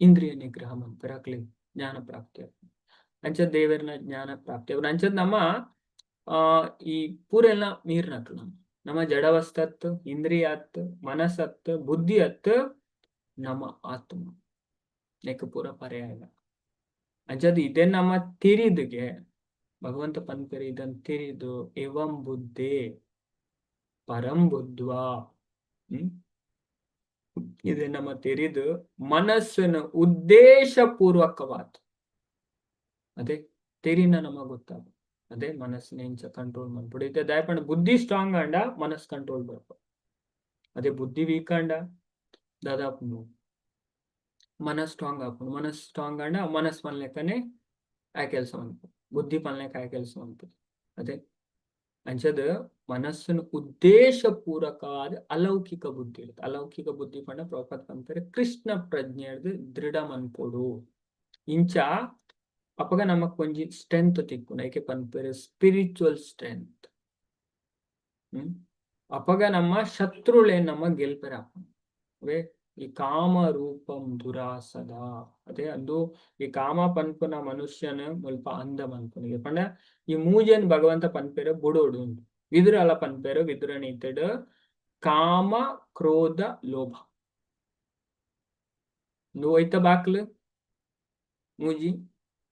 ಇಂದ್ರಿಯ ನಿಗ್ರಹ ಮನ್ಪೆರ್, ಅಕ್ಲೆಗ್ ಜ್ಞಾನ ಪ್ರಾಪ್ತಿ ಆಪುಂಡು. ಅಂಚ ದೇವೆರ್ನ ಜ್ಞಾನ ಪ್ರಾಪ್ತಿ ಆಪುಂಡು. ಅಂಚ ನಮ್ಮ ಈ ಪೂರೆಲ್ಲ ಮೀರ್ನಕ್ಲು ನಮ್ಮ ನಮ್ಮ ಜಡವಸ್ತತ್, ಇಂದ್ರಿಯ ಅತ್, ಮನಸ್ಸತ್, ಬುದ್ಧಿ ಅತ್, ನಮ್ಮ ಆತ್ಮ ನೆಕ್ ಪೂರ ಪರ್ಯಾಯ. ಅಂಚದ ಇದೇ ನಮ್ಮ ತಿರಿದುಗೆ ಭಗವಂತ ಪನ್ಪೆರ್, ಇದನ್ ತಿರಿದು ಏವಂ ಬುದ್ಧಿ ಪರಂ ಬುದ್ಧ್ವಾ. ಇದೆ ನಮ್ಮ ತೆರಿದು ಮನಸ್ಸನ್ನು ಉದ್ದೇಶಪೂರ್ವಕವಾದ ಅದೇ ತೆರಿನ ನಮಗ್ ಗೊತ್ತಾಗ. ಅದೇ ಮನಸ್ಸಿನ ಇಂಚ ಕಂಟ್ರೋಲ್ ಮನ್ಪೊಡು. ಇತ್ತೆ ದಾಯೆ ಪಂಡ ಬುದ್ಧಿ ಸ್ಟ್ರಾಂಗ್ ಆಂಡ ಮನಸ್ ಕಂಟ್ರೋಲ್ ಬರ್ಪ. ಅದೇ ಬುದ್ಧಿ ವೀಕ್ ಆಂಡ ದಾದಾಪುಂಡು? ಮನಸ್ ಸ್ಟ್ರಾಂಗ್ ಆಪುಂಡು. ಮನಸ್ ಸ್ಟ್ರಾಂಗ್ ಆಂಡ ಮನಸ್ ಪನ್ಲೆಕ್ಕನೆ ಆ ಕೆಲಸ ಮನ್ಪು, ಬುದ್ಧಿ ಪನ್ಲೆಕ್ಕ ಆ ಕೆಲಸ ಮನ್ಪು. ಅದೇ ಅಂಚದ ಮನಸ್ಸನ್ನು ಉದ್ದೇಶಪೂರ್ವಕವಾದ ಅಲೌಕಿಕ ಬುದ್ಧಿ ಇರುತ್ತೆ. ಅಲೌಕಿಕ ಬುದ್ಧಿ ಪಂಡ ಪ್ರಭುಪಾದ ಪನ್ಪೆರ್ ಕೃಷ್ಣ ಪ್ರಜ್ಞೆರ್ದ್ ದೃಢ ಮನ್ಪೊಡು. ಇಂಚ ಅಪಗ ನಮಕ್ ಒಂಜಿ ಸ್ಟ್ರೆಂತ್ ತಿಕ್ಕುಂಡು. ಐಕೆ ಪನ್ಪೆರ್ ಸ್ಪಿರಿಚುವಲ್ ಸ್ಟ್ರೆಂತ್. ಅಪಗ ನಮ್ಮ ಶತ್ರುಳೇನ್ ನಮ್ಮ ಗೆಲ್ಪೆರೆ ಆಪುಂಡು. ಅವೇ ಈ ಕಾಮ ರೂಪಂ ದುರಾಸದ. ಅದೇ ಅಂದು ಈ ಕಾಮ ಪನ್ಪುನ ಮನುಷ್ಯನ ಮುಲ್ಪ ಅಂಧ ಮನ್ಪುನಿಗೆ ಪಂಡ ಈ ಮೂಜೆನ್ ಭಗವಂತ ಪನ್ಪೆರ್ ಬುಡೋಡು. ವಿದುರಲ ಪನ್ಪೆರ್ ವಿದುರ ನೀತಿಡ್ ಕಾಮ ಕ್ರೋಧ ಲೋಭ. ಇಂದು ಒಯ್ತ ಬಾಕ್ಲು ಮೂಜಿ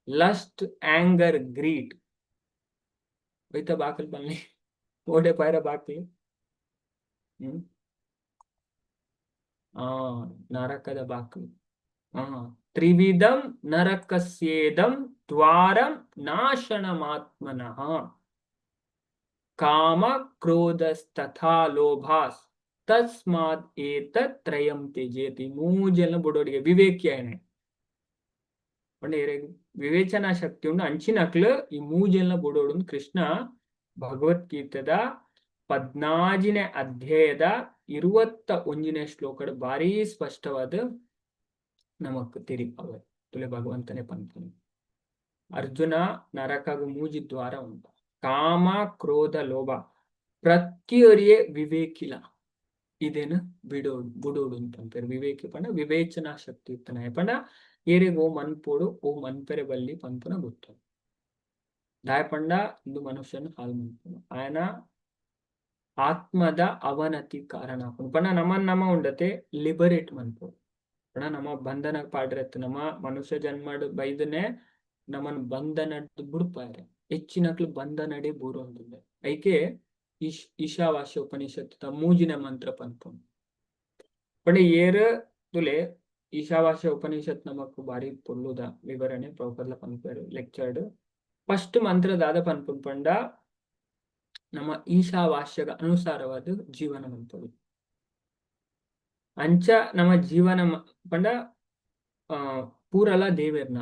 ಲಸ್ಟ್ ಆಂಗರ್ ಗ್ರೀಡ್. ಒಯ್ತ ಬಾಕಲ್ ಪನ್ಲಿ, ಓಡೆ ಪೈರ ಬಾಕ್ಲು? ಹ್ಮ್ ಆ ನರಕದ ಬಾಕ್ಲು. ತ್ರಿವಿಧಂ ನರಕಸ್ಯೇದಂ ದ್ವಾರಂ ನಾಶನಮಾತ್ಮನಃ ಕಾಮ ಕ್ರೋಧಸ್ತಥಾ ಲೋಭಾಸ್ ತಸ್ಮಾತ್ ಏತತ್ ತ್ರಯಂ ತ್ಯಜೇತಿ. ಮೂಜೆಲ್ಲ ಬುಡೋಡಿಗೆ ವಿವೇಕಿ ಆಯನೆ ಪಂಡ ವಿವೇಚನಾ ಶಕ್ತಿ ಉಂಡು ಅಂಚಿನಕ್ಲು ಈ ಮೂಜೆಲ್ಲ ಬುಡೋಡು. ಕೃಷ್ಣ ಭಗವದ್ಗೀತೆದ 14ನೇ ಅಧ್ಯಾಯದ 21ನೇ ಶ್ಲೋಕಡ್ ಭಾರಿ ಸ್ಪಷ್ಟವಾದ ನಮಕ್ ತೆರಿಪಾವೆ. ತುಲೆ ಭಗವಂತನೇ ಪನ್ಪುನಿ, ಅರ್ಜುನ, ನರಕಗ ಮೂಜಿ ದ್ವಾರ ಉಂಟು, ಕಾಮ ಕ್ರೋಧ ಲೋಭ. ಪ್ರತಿಯೊರಿಯೇ ವಿವೇಕಿಲ ಇದೇನು ಬಿಡೋಡು ಬುಡೋಡು ಅಂತ ಪನ್ಪೆರ್. ವಿವೇಕಿ ಪಂಡ ವಿವೇಚನಾ ಶಕ್ತಿ ಇತ್ತನ ಪಂಡ ಏರೆಗ್ ಓ ಮನ್ಪೋಡು ಓ ಮನ್ಪೆರೆ ಬಲ್ಲಿ ಪನ್ಪುನ ಗೊತ್ತು. ದಾಯ ಪಂಡ ಇಂದು ಮನುಷ್ಯನ ಹಾಲ್ ಮನ್ಪುನು, ಆಯನ ಆತ್ಮದ ಅವನತಿ ಕಾರಣ ಆಪುಂಡು. ಪಂಡ ನಮನ್ ನಮ ಉಂಡತೆ ಲಿಬರೇಟ್ ಮನ್ಪೋಡು. ಪಂಡ ನಮ್ಮ ಬಂಧನ ಪಾಡ್ರತ್ ನಮ್ಮ ಮನುಷ್ಯ ಜನ್ಮಡ್ ಬೈದನೆ ನಮನ್ ಬಂಧನಡ್ ಬುಡ್ಪಾರೆ. ಹೆಚ್ಚಿನಕ್ಲು ಬಂಧನಡೆ ಬೂರೊಂದುಲ್ಲೆ. ಐಕೆ ಈಶಾವಾಸ್ಯ ಉಪನಿಷತ್ ಮೂಜಿನ ಮಂತ್ರ ಪನ್ಪುಂಡು. ಪಂಡ ಏರ್ ತುಲೆ, ಈಶಾವಾಸ್ಯ ಉಪನಿಷತ್ ನಮಕ್ ಬಾರಿ ಪೊರ್ಲುದ ವಿವರಣೆ ಪ್ರೊಪರ್ಲ ಪನ್ಪೆರ್ ಲೆಕ್ಚರ್ಡ್. ಫಸ್ಟ್ ಮಂತ್ರ ದಾದ ಪನ್ಪುಂಡು ಪಂಡ ನಮ್ಮ ಈಶಾವಾಸ್ಯದ ಅನುಸಾರವಾದ ಜೀವನ ಮನ್ಪೊಡು. ಅಂಚ ನಮ್ಮ ಜೀವನ ಪಂಡ ಪೂರಲ ದೇವೆರ್ನ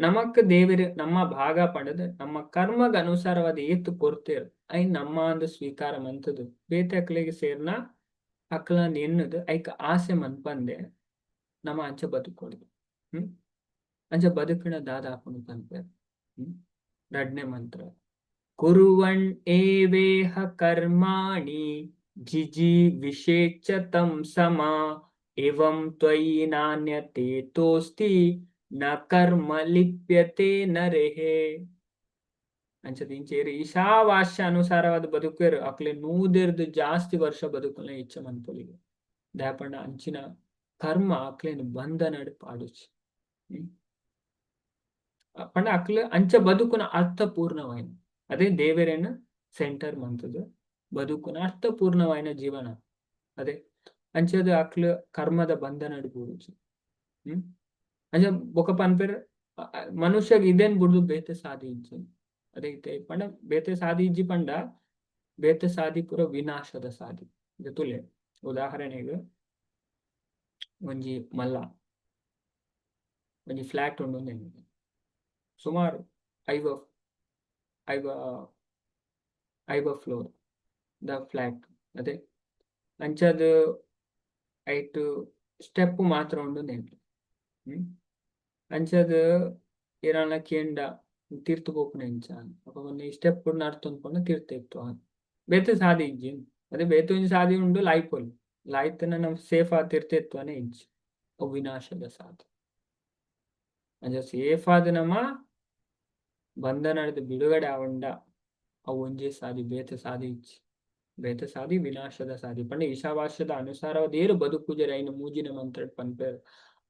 ನಮಕ್ ದೇವೆರ್ ನಮ್ಮ ಭಾಗ ಪಂಡದ್ ನಮ್ಮ ಕರ್ಮಗ ಅನುಸಾರವಾದ ಏತ್ ಕೊರ್ತೇರ್ ಐನ್ ನಮ್ಮ ಅಂದ್ ಸ್ವೀಕಾರ ಮಂತದು ಬೇತೆ ಅಕ್ಲೆಗ್ ಸೇರ್ನ ಅಕ್ಲನ್ ಎನ್ನುದು ಐಕ್ ಆಸೆ ಮನ್ಪಂದೆ ನಮ ಅಂಚ ಬದುಕೊಡು. ಅಂಚ ಬದುಕಿನ ದಾದ ಆಪುಂಡು ಪನ್ಪೆರ್. ರಡ್ನೇ ಮಂತ್ರ ಕುರುವಣ್ ಏವೇಹ ಕರ್ಮಾಣಿ ಜಿಜಿ ವಿಷೇಚತಂ ಸಮ ಏವಂ ತ್ವಯಿ ನಾನ್ಯತೇತೋಸ್ತಿ ನ ಕರ್ಮ ಲಿಪ್ಯತೆ ನರೆಹೆ. ಅಂಚದ ಇಂಚೇರು ಈಶಾವಾಸ್ಯ ಅನುಸಾರವಾದ ಬದುಕೇರು ಅಕ್ಲೆ ನೂದೆರ್ದು ಜಾಸ್ತಿ ವರ್ಷ ಬದುಕುನ ಇಚ್ಛೆ ಮನ್ಪೊಲಿಗೆ. ದಾಯಪಂಡ ಅಂಚಿನ ಕರ್ಮ ಅಕ್ಲೆನ್ ಬಂಧನಡ್ ಪಾಡುಚಿ. ಪಂಡ ಅಕ್ಲೆ ಅಂಚ ಬದುಕುನ ಅರ್ಥಪೂರ್ಣವಾಯಿನ, ಅದೇ ದೇವೆರೆನ್ ಸೆಂಟರ್ ಮಂತುದು ಬದುಕುನ ಅರ್ಥಪೂರ್ಣವಾಯಿನ ಜೀವನ ಅದೇ. ಅಂಚದ ಅಕ್ಲು ಕರ್ಮದ ಬಂಧನಡ್ ಬೂರುಜಿ. ಅಂಚ ಬೊಕ ಪನ್ಪೆರ್, ಮನುಷ್ಯಗ್ ಇದೇನ್ ಬುಡ್ದು ಬೇತೆ ಸಾದಿ ಇಜ್ಜಿ. ಅದೇ ಇತ್ತೆ ಪಂಡ ಬೇತೆ ಸಾದಿ ಇಜ್ಜಿ ಪಂಡ ಬೇತೆ ಸಾದಿ ಪೂರ ವಿನಾಶದ ಸಾದಿ. ತುಲೆ, ಉದಾಹರಣೆಗೆ ಒಂಜಿ ಮಲ್ಲ ಒಂಜಿ ಫ್ಲಾಟ್ ಉಂಡು ಅಂದ್ ಸುಮಾರು ಐವ ಐವ ಐವ ಫ್ಲೋರ್ ದ ಫ್ಲಾಟ್. ಅದೇ ಅಂಚದ ಐಟ್ ಸ್ಟೆಪ್ ಮಾತ್ರ ಉಂಡು. ಅಂಚದ ಏರಾನ ಕೇಂಡ, ತಿರ್ತ್ ಪೋಪುನ ಎಂಚ? ಅಪ ಒಂಜಿ ಸ್ಟೆಪ್ ನಡ್ತೊಂದು ಪೋಂಡ ತಿರ್ತ್ ಎತ್ತುವ, ಬೇತೆ ಸಾದಿ ಇಜ್ಜಿ. ಅದೇ ಬೇತೆ ಒಂಜಿ ಸಾದಿ ಉಂಡು, ಲಾಯ್ಪೊಲಿ, ಲಾಯ್ತನ ನಮ್ ಸೇಫ್ ಆದ್ ತಿರ್ತ್ ಎತ್ತುವನೆ ಇಜ್ಜಿ. ಅವು ವಿನಾಶದ ಸಾದಿ. ಅಂಚ ಸೇಫ್ ಆದ್ ನಮ ಬಂಧನದ ಬಿಡುಗಡೆ ಆವಂಡ ಅವು ಒಂಜೇ ಸಾದಿ, ಬೇತೆ ಸಾದಿ ಇಜ್ಜಿ. ಬೇತೆ ಸಾದಿ ವಿನಾಶದ ಸಾದಿ. ಪಂಡ ಈಶಾವಾಸ್ಯದ ಅನುಸಾರವಾದ ಏರು ಬದುಕುಜೆರ್ ಐನ ಮೂಜಿನ ಮಂತ್ರ ಪನ್ಪೆರ್.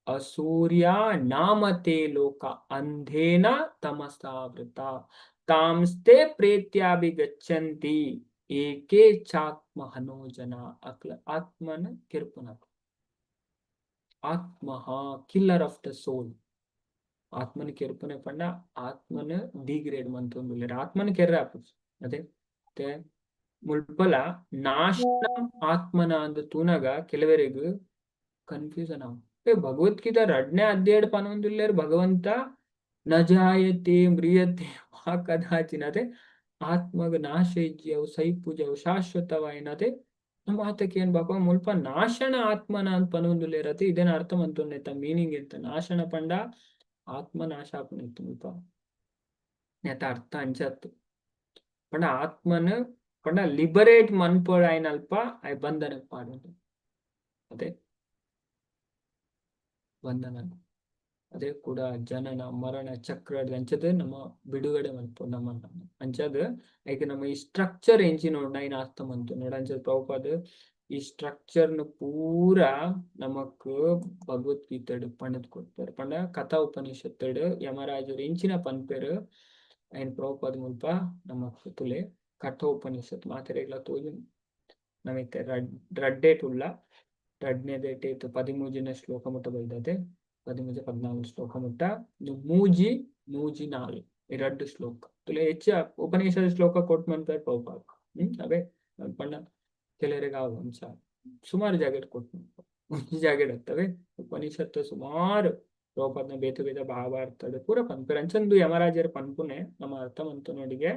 ಅಸೂರ್ಯ ನಾಮತೆ ಲೋಕ ಅಂಧೇನ ತಮಸಾವೃತ ತಾಂಸ್ತೆ ಪ್ರೇತ್ಯಾಭಿಗಚ್ಚಂತಿ ಏಕೆ ಚಾತ್ಮ ಹನೋ ಜನ. ಅಕ್ಲ ಆತ್ಮನ ಕೆರ್ಪುನ, ಆತ್ಮಃ ಕಿಲ್ಲರ್ ಆಫ್ the ಸೋಲ್. ಆತ್ಮನ ಕೆರ್ಪುನೆ ಪಂಡ ಆತ್ಮನ ಡಿಗ್ರೇಡ್ ಮಂತೊಂದುಲ್ಲೆರ್, ಆತ್ಮನ ಕೆರ್ರೆ ಆಪುಜಿ. ಅದೇ ಮತ್ತೆ ಮುಲ್ಪಲ ನಾಶನ ಆತ್ಮನ ಅಂದ್ ತೂನಗ ಕೆಲವರೆಗ್ ಕನ್ಫ್ಯೂಷನ್ ಆವು. ಏ, ಭಗವದ್ಗೀತಾ ರಡ್ನೇ ಅಧ್ಯಾಯಡ್ ಪನೊಂದುಲ್ಲೆರ್ ಭಗವಂತ ನ ಜಾಯತೆ ಮ್ರಿಯತೆ ವಾ ಕದಾಚಿನ. ಅದೇ ಆತ್ಮಗ್ ನಾಶ ಇಜ್ಜಿ, ಅವು ಸೈಪುಜಿ, ಅವು ಶಾಶ್ವತವಾಯಿನತೆ. ನಮ್ಮ ಆತಕ್ಕೆ ಏನ್ ಬಾಪ ಮುಲ್ಪ ನಾಶನ ಆತ್ಮನ ಅಂತ ಪನೊಂದುಲ್ಲೆರ್? ಅತೆ ಇದೇನ ಅರ್ಥ ಮಂತೊಂದೆತ್ತ ಮೀನಿಂಗ್ ಎಂತ? ನಾಶನ ಪಂಡ ಆತ್ಮ ನಾಶ ಆಪುನಿತ್ತು ಮುಲ್ಪ ನೆತ್ತ ಅರ್ಥ ಅಂಚತ್ತು. ಪಂಡ ಆತ್ಮನ ಪಂಡ ಲಿಬರೇಟ್ ಮನ್ಪೊಡಾಯಿನಲ್ಪ ಆಯ್ ಬಂಧನಕ್ ಪಾಡುಂಡು. ಅದೇ. ಬಂಧನ. ಅದೇ ಕೂಡ ಜನನ ಮರಣ ಚಕ್ರ ಅಂಚದ ನಮ್ಮ ಬಿಡುಗಡೆ ಮನ್ಪು ನಮ್ಮ ಅಂಚದ ಐಕ್ ನಮ್ಮ ಈ ಸ್ಟ್ರಕ್ಚರ್ ಎಂಚಿ ನೋಡ್ ನೈನ್ ಅರ್ಥ ಮಂತು ನೋಡ. ಅಂಚದ ಪ್ರಭುಪಾದ ಈ ಸ್ಟ್ರಕ್ಚರ್ ನು ಪೂರ ನಮಕ್ ಭಗವದ್ಗೀತೆಡ್ ಪಂಡದ್ ಕೊಡ್ತಾರೆ. ಪಂಡ ಕಥಾ ಉಪನಿಷತ್ತಡ್ ಯಮರಾಜರು ಇಂಚಿನ ಪನ್ಪೆರ್. ಐನ್ ಪ್ರಭುಪಾದ ಮುಲ್ಪ ನಮಕ್ ತುಲೆ ಕಠೋಪನಿಷತ್ ಮಾತೆರೆಗ್ಲ ತೋಜುಂಡು. ನಮಿತ್ತೆ ರಡ್ಡೇಟ್ ಉಲ್ಲ, ರಡ್ನೇದೇಟ್ ಇತ್ತು 13ನೇ ಶ್ಲೋಕ ಮುಟ್ಟ ಬೈದತೆ, 13 14 ಶ್ಲೋಕ ಮುಟ್ಟ. ಮೂಜಿ ಮೂಜಿ ನಾಲ್ ಈ ರಡ್ಡು ಶ್ಲೋಕ ತುಲೆ. ಹೆಚ್ಚ ಉಪನಿಷತ್ ಶ್ಲೋಕ ಕೊಟ್ ಮನ್ಪೆರ್ ಪ್ರಭುಪಾದ. ಅವೇ ಪಂಡ ಕೆಲವರಿಗೆ ಆವು ಅಂಶ ಸುಮಾರು ಜಾಗೆಡ್ ಕೊಟ್ಟು ಒಂಜಿ ಜಾಗೆಡ್ ಅತ್ತವೆ. ಉಪನಿಷತ್ತು ಸುಮಾರು ಪ್ರಭುಪಾದನ ಬೇತೆ ಬೇತೆ ಭಾವಾರ್ಥದ ಪೂರ ಪನ್ಪೆರ್. ಅಂಚಂದು ಯಮರಾಜರ ಪನ್ಪುನೆ ನಮ್ಮ ಅರ್ಥ ಮಂತುನೊಡಿಗೆ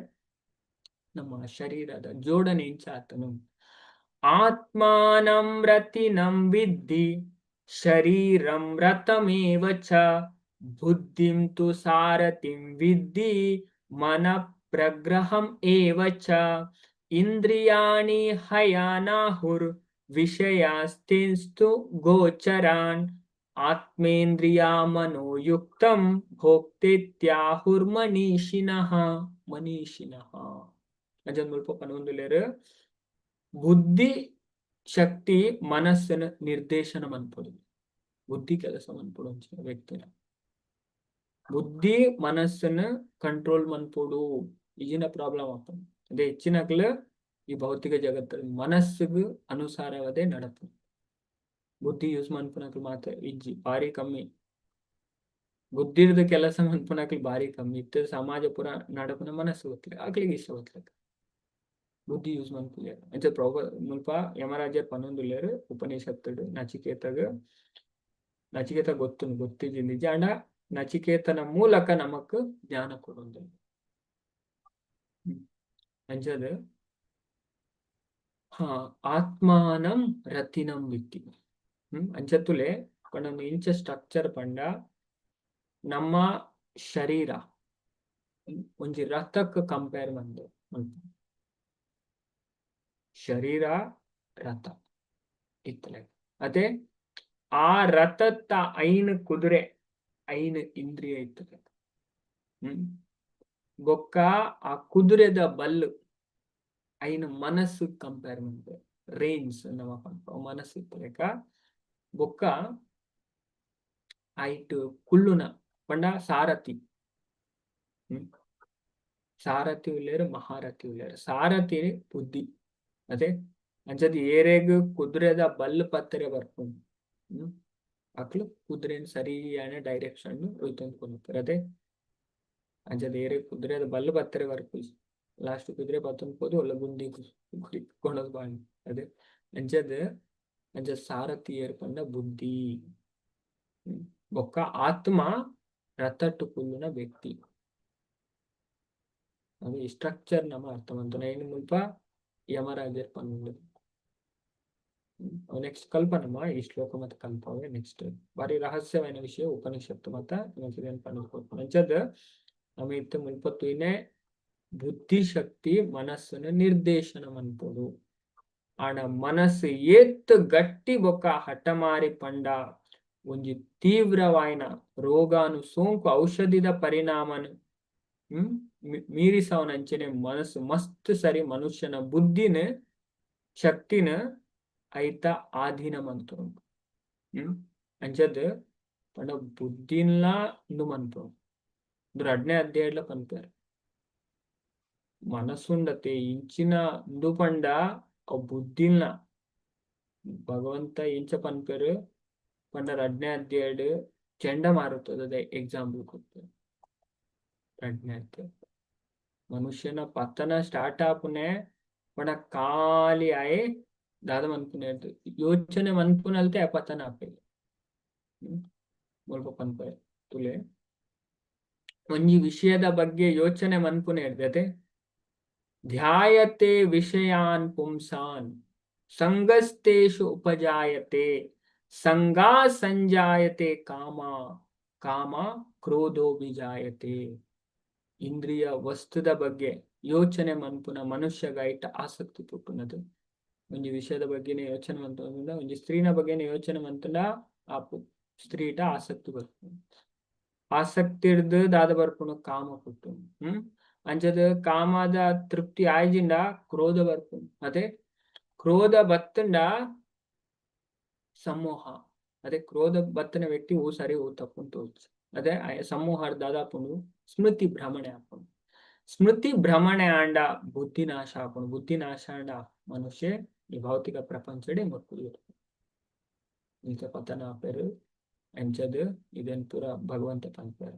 ನಮ್ಮ ಶರೀರದ ಜೋಡಣೆ ಇಂಚ ಆತನು. ಆತ್ಮಾನಂ ರತಿನಂ ವಿದ್ಧಿ ಶರೀರಂ ರಥಮೇವ ಚ ಬುದ್ಧಿಂ ತು ಸಾರಥಿಂ ವಿದ್ಧಿ ಮನ ಪ್ರಗ್ರಹಂ ಏವ ಚ ಇಂದ್ರಿಯಾಣಿ ಹಯಾನಾಹುರ್ ವಿಷಯಾಸ್ತಿಂಸ್ತು ಗೋಚರಾನ್ ಆತ್ಮೇಂದ್ರಿಯ ಮನೋಯುಕ್ತಂ ಭೋಕ್ತೇತ್ಯಾಹುರ್ಮನೀಷಿನಃ. ಮನೀಷಿನಃ ಅಂಚಂದ್ ಮುಲ್ಪ ಪನೊಂದುಲ್ಲೆರ್. ಬುದ್ಧಿ ಶಕ್ತಿ ಮನಸ್ಸಿನ ನಿರ್ದೇಶನ ಮನ್ಪೊಡು, ಬುದ್ಧಿ ಕೆಲಸ ಮನ್ಪೊಡು. ಅಂಚಿನ ವ್ಯಕ್ತಿನ ಬುದ್ಧಿ ಮನಸ್ಸನ್ನ ಕಂಟ್ರೋಲ್ ಮನ್ಪೊಡು, ಈಜಿನ ಪ್ರಾಬ್ಲಮ್ ಆಪುಂಡು. ಅದೇ ಹೆಚ್ಚಿನಕ್ಲು ಈ ಭೌತಿಕ ಜಗತ್ತಲ್ಲಿ ಮನಸ್ಸಿಗೆ ಅನುಸಾರವದೇ ನಡಪು, ಬುದ್ಧಿ ಯೂಸ್ ಮನ್ಪುನಕ್ಲು ಮಾತ್ರ ಇಜ್ಜಿ, ಬಾರಿ ಕಮ್ಮಿ. ಬುದ್ಧಿರ್ದ ಕೆಲಸ ಮನ್ಪುನಕ್ಲು ಬಾರಿ ಕಮ್ಮಿ ಇತ್ತು. ಸಮಾಜ ಪೂರ ನಡಪುನ ಮನಸ್ಸು ಗೊತ್ತಿಲ್ಲ, ಅಕ್ಲಿಗೆ ಇಷ್ಟ ಗೊತ್ತಿಲ್ಲ, ಬುದ್ಧಿ ಯೂಸ್ ಮನ್ಪುಲೆರ್. ಅಂಚ ಪ್ರಭು ಮುಲ್ಪ ಯಮರಾಜರ್ ಪನೊಂದುಲ್ಲೆರ್ ಉಪನಿಷತ್ತುಡು ನಚಿಕೇತಗ್. ನಚಿಕೇತ ಗೊತ್ತುಂಡು, ಗೊತ್ತಿಜ್ಜಿ ನಿಜ, ಆಂಡ ನಚಿಕೇತನ ಮೂಲಕ ನಮಕ್ ಜ್ಞಾನ ಕೊಡೊಂದು ಅಂಚದ ಹಾ ಆತ್ಮಾನಂ ರತಿನಂ ವಿದ್ಧಿ. ಅಂಚತ್ತುಲೆ ಪಂಡ ಇಂಚ ಸ್ಟ್ರಕ್ಚರ್ ಪಂಡ ನಮ್ಮ ಶರೀರ ಒಂಜಿ ರಥಕ್ಕೆ ಕಂಪೇರ್ ಮಂದು. ಶರೀರ ರಥ ಇತ್ತಲೆ, ಅದೇ ಆ ರಥತ್ತ ಐನ್ ಕುದುರೆ, ಐನ್ ಇಂದ್ರಿಯ ಇತ್ತಲೆ. ಬೊಕ್ಕ ಆ ಕುದುರೆದ ಬಲ್ಲು ಐನ್ ಮನಸ್ಸು ಕಂಪೇರ್ ಮಂತೆ, ರೇಂಜ್ ನಮ್ಮ ಪನ್ಪ ಮನಸ್ಸು ಇತ್ತಲೆಕ. ಬೊಕ್ಕ ಐಟ್ ಕುಳ್ಳುನ ಪಂಡ ಸಾರಥಿ. ಸಾರಥಿ ಉಲ್ಲೇರು, ಮಹಾರಥಿ ಉಲ್ಲೇರು. ಸಾರಥಿ ಬುದ್ಧಿ. ಅದೇ ಅಂಚದ ಏರೆಗ್ ಕುದುರೆದ ಬಲ್ಲು ಪತ್ತರೆ ಬರ್ಪುಂಡು, ಅಕ್ಲು ಕುದುರೆನ್ ಸರಿಯಾನ ಡೈರೆಕ್ಷನ್ ಒಯ್ತೊಂದು ಕೊನೊಪೆರ್. ಅದೇ ಅಂಚದ ಏರೆ ಕುದುರೆದ ಬಲ್ಲು ಪತ್ತರೆ ಬರ್ಪುಜಿ, ಲಾಸ್ಟ್ ಕುದುರೆ ಪತ್ತೊಂದು ಪೋದು ಒಲ್ಲ ಗುಂಡಿ ಕೊನೊದು ಬಾಂಡ್. ಅದೇ ಅಂಚದ ಅಂಚ ಸಾರಥಿ ಏರ್ ಪಂಡ ಬುದ್ಧಿ. ಬೊಕ್ಕ ಆತ್ಮ ರಥಟ್ಟು ಕುಲ್ಲುನ ವ್ಯಕ್ತಿ. ಅದು ಈ ಸ್ಟ್ರಕ್ಚರ್ ನಮ್ಮ ಅರ್ಥ ಮಂತುನ ಐನ್ ಮುಲ್ಪ ಯಮರಾಜರ್ ಪನ್ನುಂಡು. ನೆಕ್ಸ್ಟ್ ಕಲ್ಪನಮ್ಮ ಈ ಶ್ಲೋಕ ಮತ್ತೆ ಕಲ್ಪವೆ ನೆಕ್ಸ್ಟ್. ಬಾರಿ ರಹಸ್ಯమైన ವಿಷಯ ಉಪನಿಷತ್ತು ಮತ್ತ ಪಂಡುದು. ಅಂಚದ ನಮ್ಮ ಇತ್ತೆ ಮುಲ್ಪ ತೂಯಿನೆ ಬುದ್ಧಿಶಕ್ತಿ ಮನಸ್ಸನ್ನು ನಿರ್ದೇಶನ ಮನ್ಪೊಡು. ಆಂಡ ಮನಸ್ಸು ಏತ್ ಗಟ್ಟಿ ಬೊಕ್ಕ ಹಠಮಾರಿ ಪಂಡ ಒಂಜಿ ತೀವ್ರವಾಯಿನ ರೋಗಾನು ಸೋಂಕು ಔಷಧಿದ ಪರಿಣಾಮನು ಮೀರಿಸವನಂಚನೆ ಮನಸ್ಸು ಮಸ್ತ್ ಸರಿ ಮನುಷ್ಯನ ಬುದ್ಧಿನ ಶಕ್ತಿನ ಐತ ಆಧೀನ ಮಂತುಂಡು. ಅಂಚದ್ ಪಂಡ ಬುದ್ಧಿನ್ಲಾ ಇಂದು ಮನ್ಪುಂಡು. ರಡ್ನೇ ಅಧ್ಯಾಯಡ್ಲ ಪನ್ಪೆರ್ ಮನಸ್ಸುಂಡತೆ ಇಂಚಿನ ಇಂದು ಪಂಡ ಅವು ಬುದ್ಧಿನ್ಲ ಭಗವಂತ ಇಂಚ ಪನ್ಪೆರ್ ಪಂಡ ರಡ್ನೇ ಅಧ್ಯಾಯಡ್ ಚಂಡಮಾರುತದ ಎಕ್ಸಾಂಪಲ್ ಕೊರ್ಪೆರ್. ರಡ್ನೇ ಅಧ್ಯಾಯ ಮನುಷ್ಯನ ಪತನ ಸ್ಟಾರ್ಟ್ ಆಪುನೆ ಪಂಡ ಖಾಲಿ ಆಯೆ ದಾದ ಮನ್ಪುನೆ ಯೋಚನೆ ಮನ್ಪುನಲ್ತೆ ಆ ಪತನ ಆಪೆ. ಮುಲ್ಪ ಪನ್ಪೆ ತುಲೆ, ಒಂಜಿ ವಿಷಯದ ಬಗ್ಗೆ ಯೋಚನೆ ಮನ್ಪುನೆ ಇರ್ತದೆ. ಧ್ಯಾಯತೆ ವಿಷಯಾನ್ ಪುಂಸಾನ್ ಸಂಗಸ್ತೇಷು ಉಪಜಾಯತೆ ಸಂಗಾ ಸಂಜಾಯತೆ ಕಾಮ ಕಾಮ ಕ್ರೋಧೋ ವಿಜಾಯತೆ. ಇಂದ್ರಿಯ ವಸ್ತುದ ಬಗ್ಗೆ ಯೋಚನೆ ಮನ್ಪುನ ಮನುಷ್ಯಗ ಐಟ ಆಸಕ್ತಿ ಪುಟ್ಟುನದು. ಒಂಜಿ ವಿಷಯದ ಬಗ್ಗೆನೇ ಯೋಚನೆ ಮಂತುಂಡ, ಒಂಜಿ ಸ್ತ್ರೀನ ಬಗ್ಗೆನೇ ಯೋಚನೆ ಮಂತುಂಡ ಆಪು. ಸ್ತ್ರೀಟ ಆಸಕ್ತಿ ಬರ್ಪುಂಡು. ಆಸಕ್ತಿಡ್ದ್ ದಾದ ಬರ್ಪುಂಡು? ಕಾಮ ಪುಟ್ಟುಂಡು. ಅಂಚದ ಕಾಮದ ತೃಪ್ತಿ ಆಯ್ಜಿಂಡ ಕ್ರೋಧ ಬರ್ಪುಂಡು. ಅದೇ ಕ್ರೋಧ ಬತ್ತಂಡ ಸಮೋಹ. ಅದೇ ಕ್ರೋಧ ಬತ್ತನ ವ್ಯಕ್ತಿ ಓ ಸರಿ ಓ ತಪ್ಪು ತೋಚ್. ಅದೇ ಸಮೋಹ ದಾದಾಪುಂಡು? ಸ್ಮೃತಿ ಭ್ರಮಣೆ ಆಪುಂಡು. ಸ್ಮೃತಿ ಭ್ರಮಣೆ ಆಂಡ ಬುದ್ಧಿ ನಾಶ ಆಪುಂಡು. ಬುದ್ಧಿ ನಾಶ ಆಂಡ ಮನುಷ್ಯ ಈ ಭೌತಿಕ ಪ್ರಪಂಚಡೆ ಮುರ್ಪುದು ಇಂಚ ಪತನ ಆಪೆರ್. ಅಂಚದ್ ಇದನ್ ಪೂರ ಭಗವಂತ ಪನ್ಪೆರ್.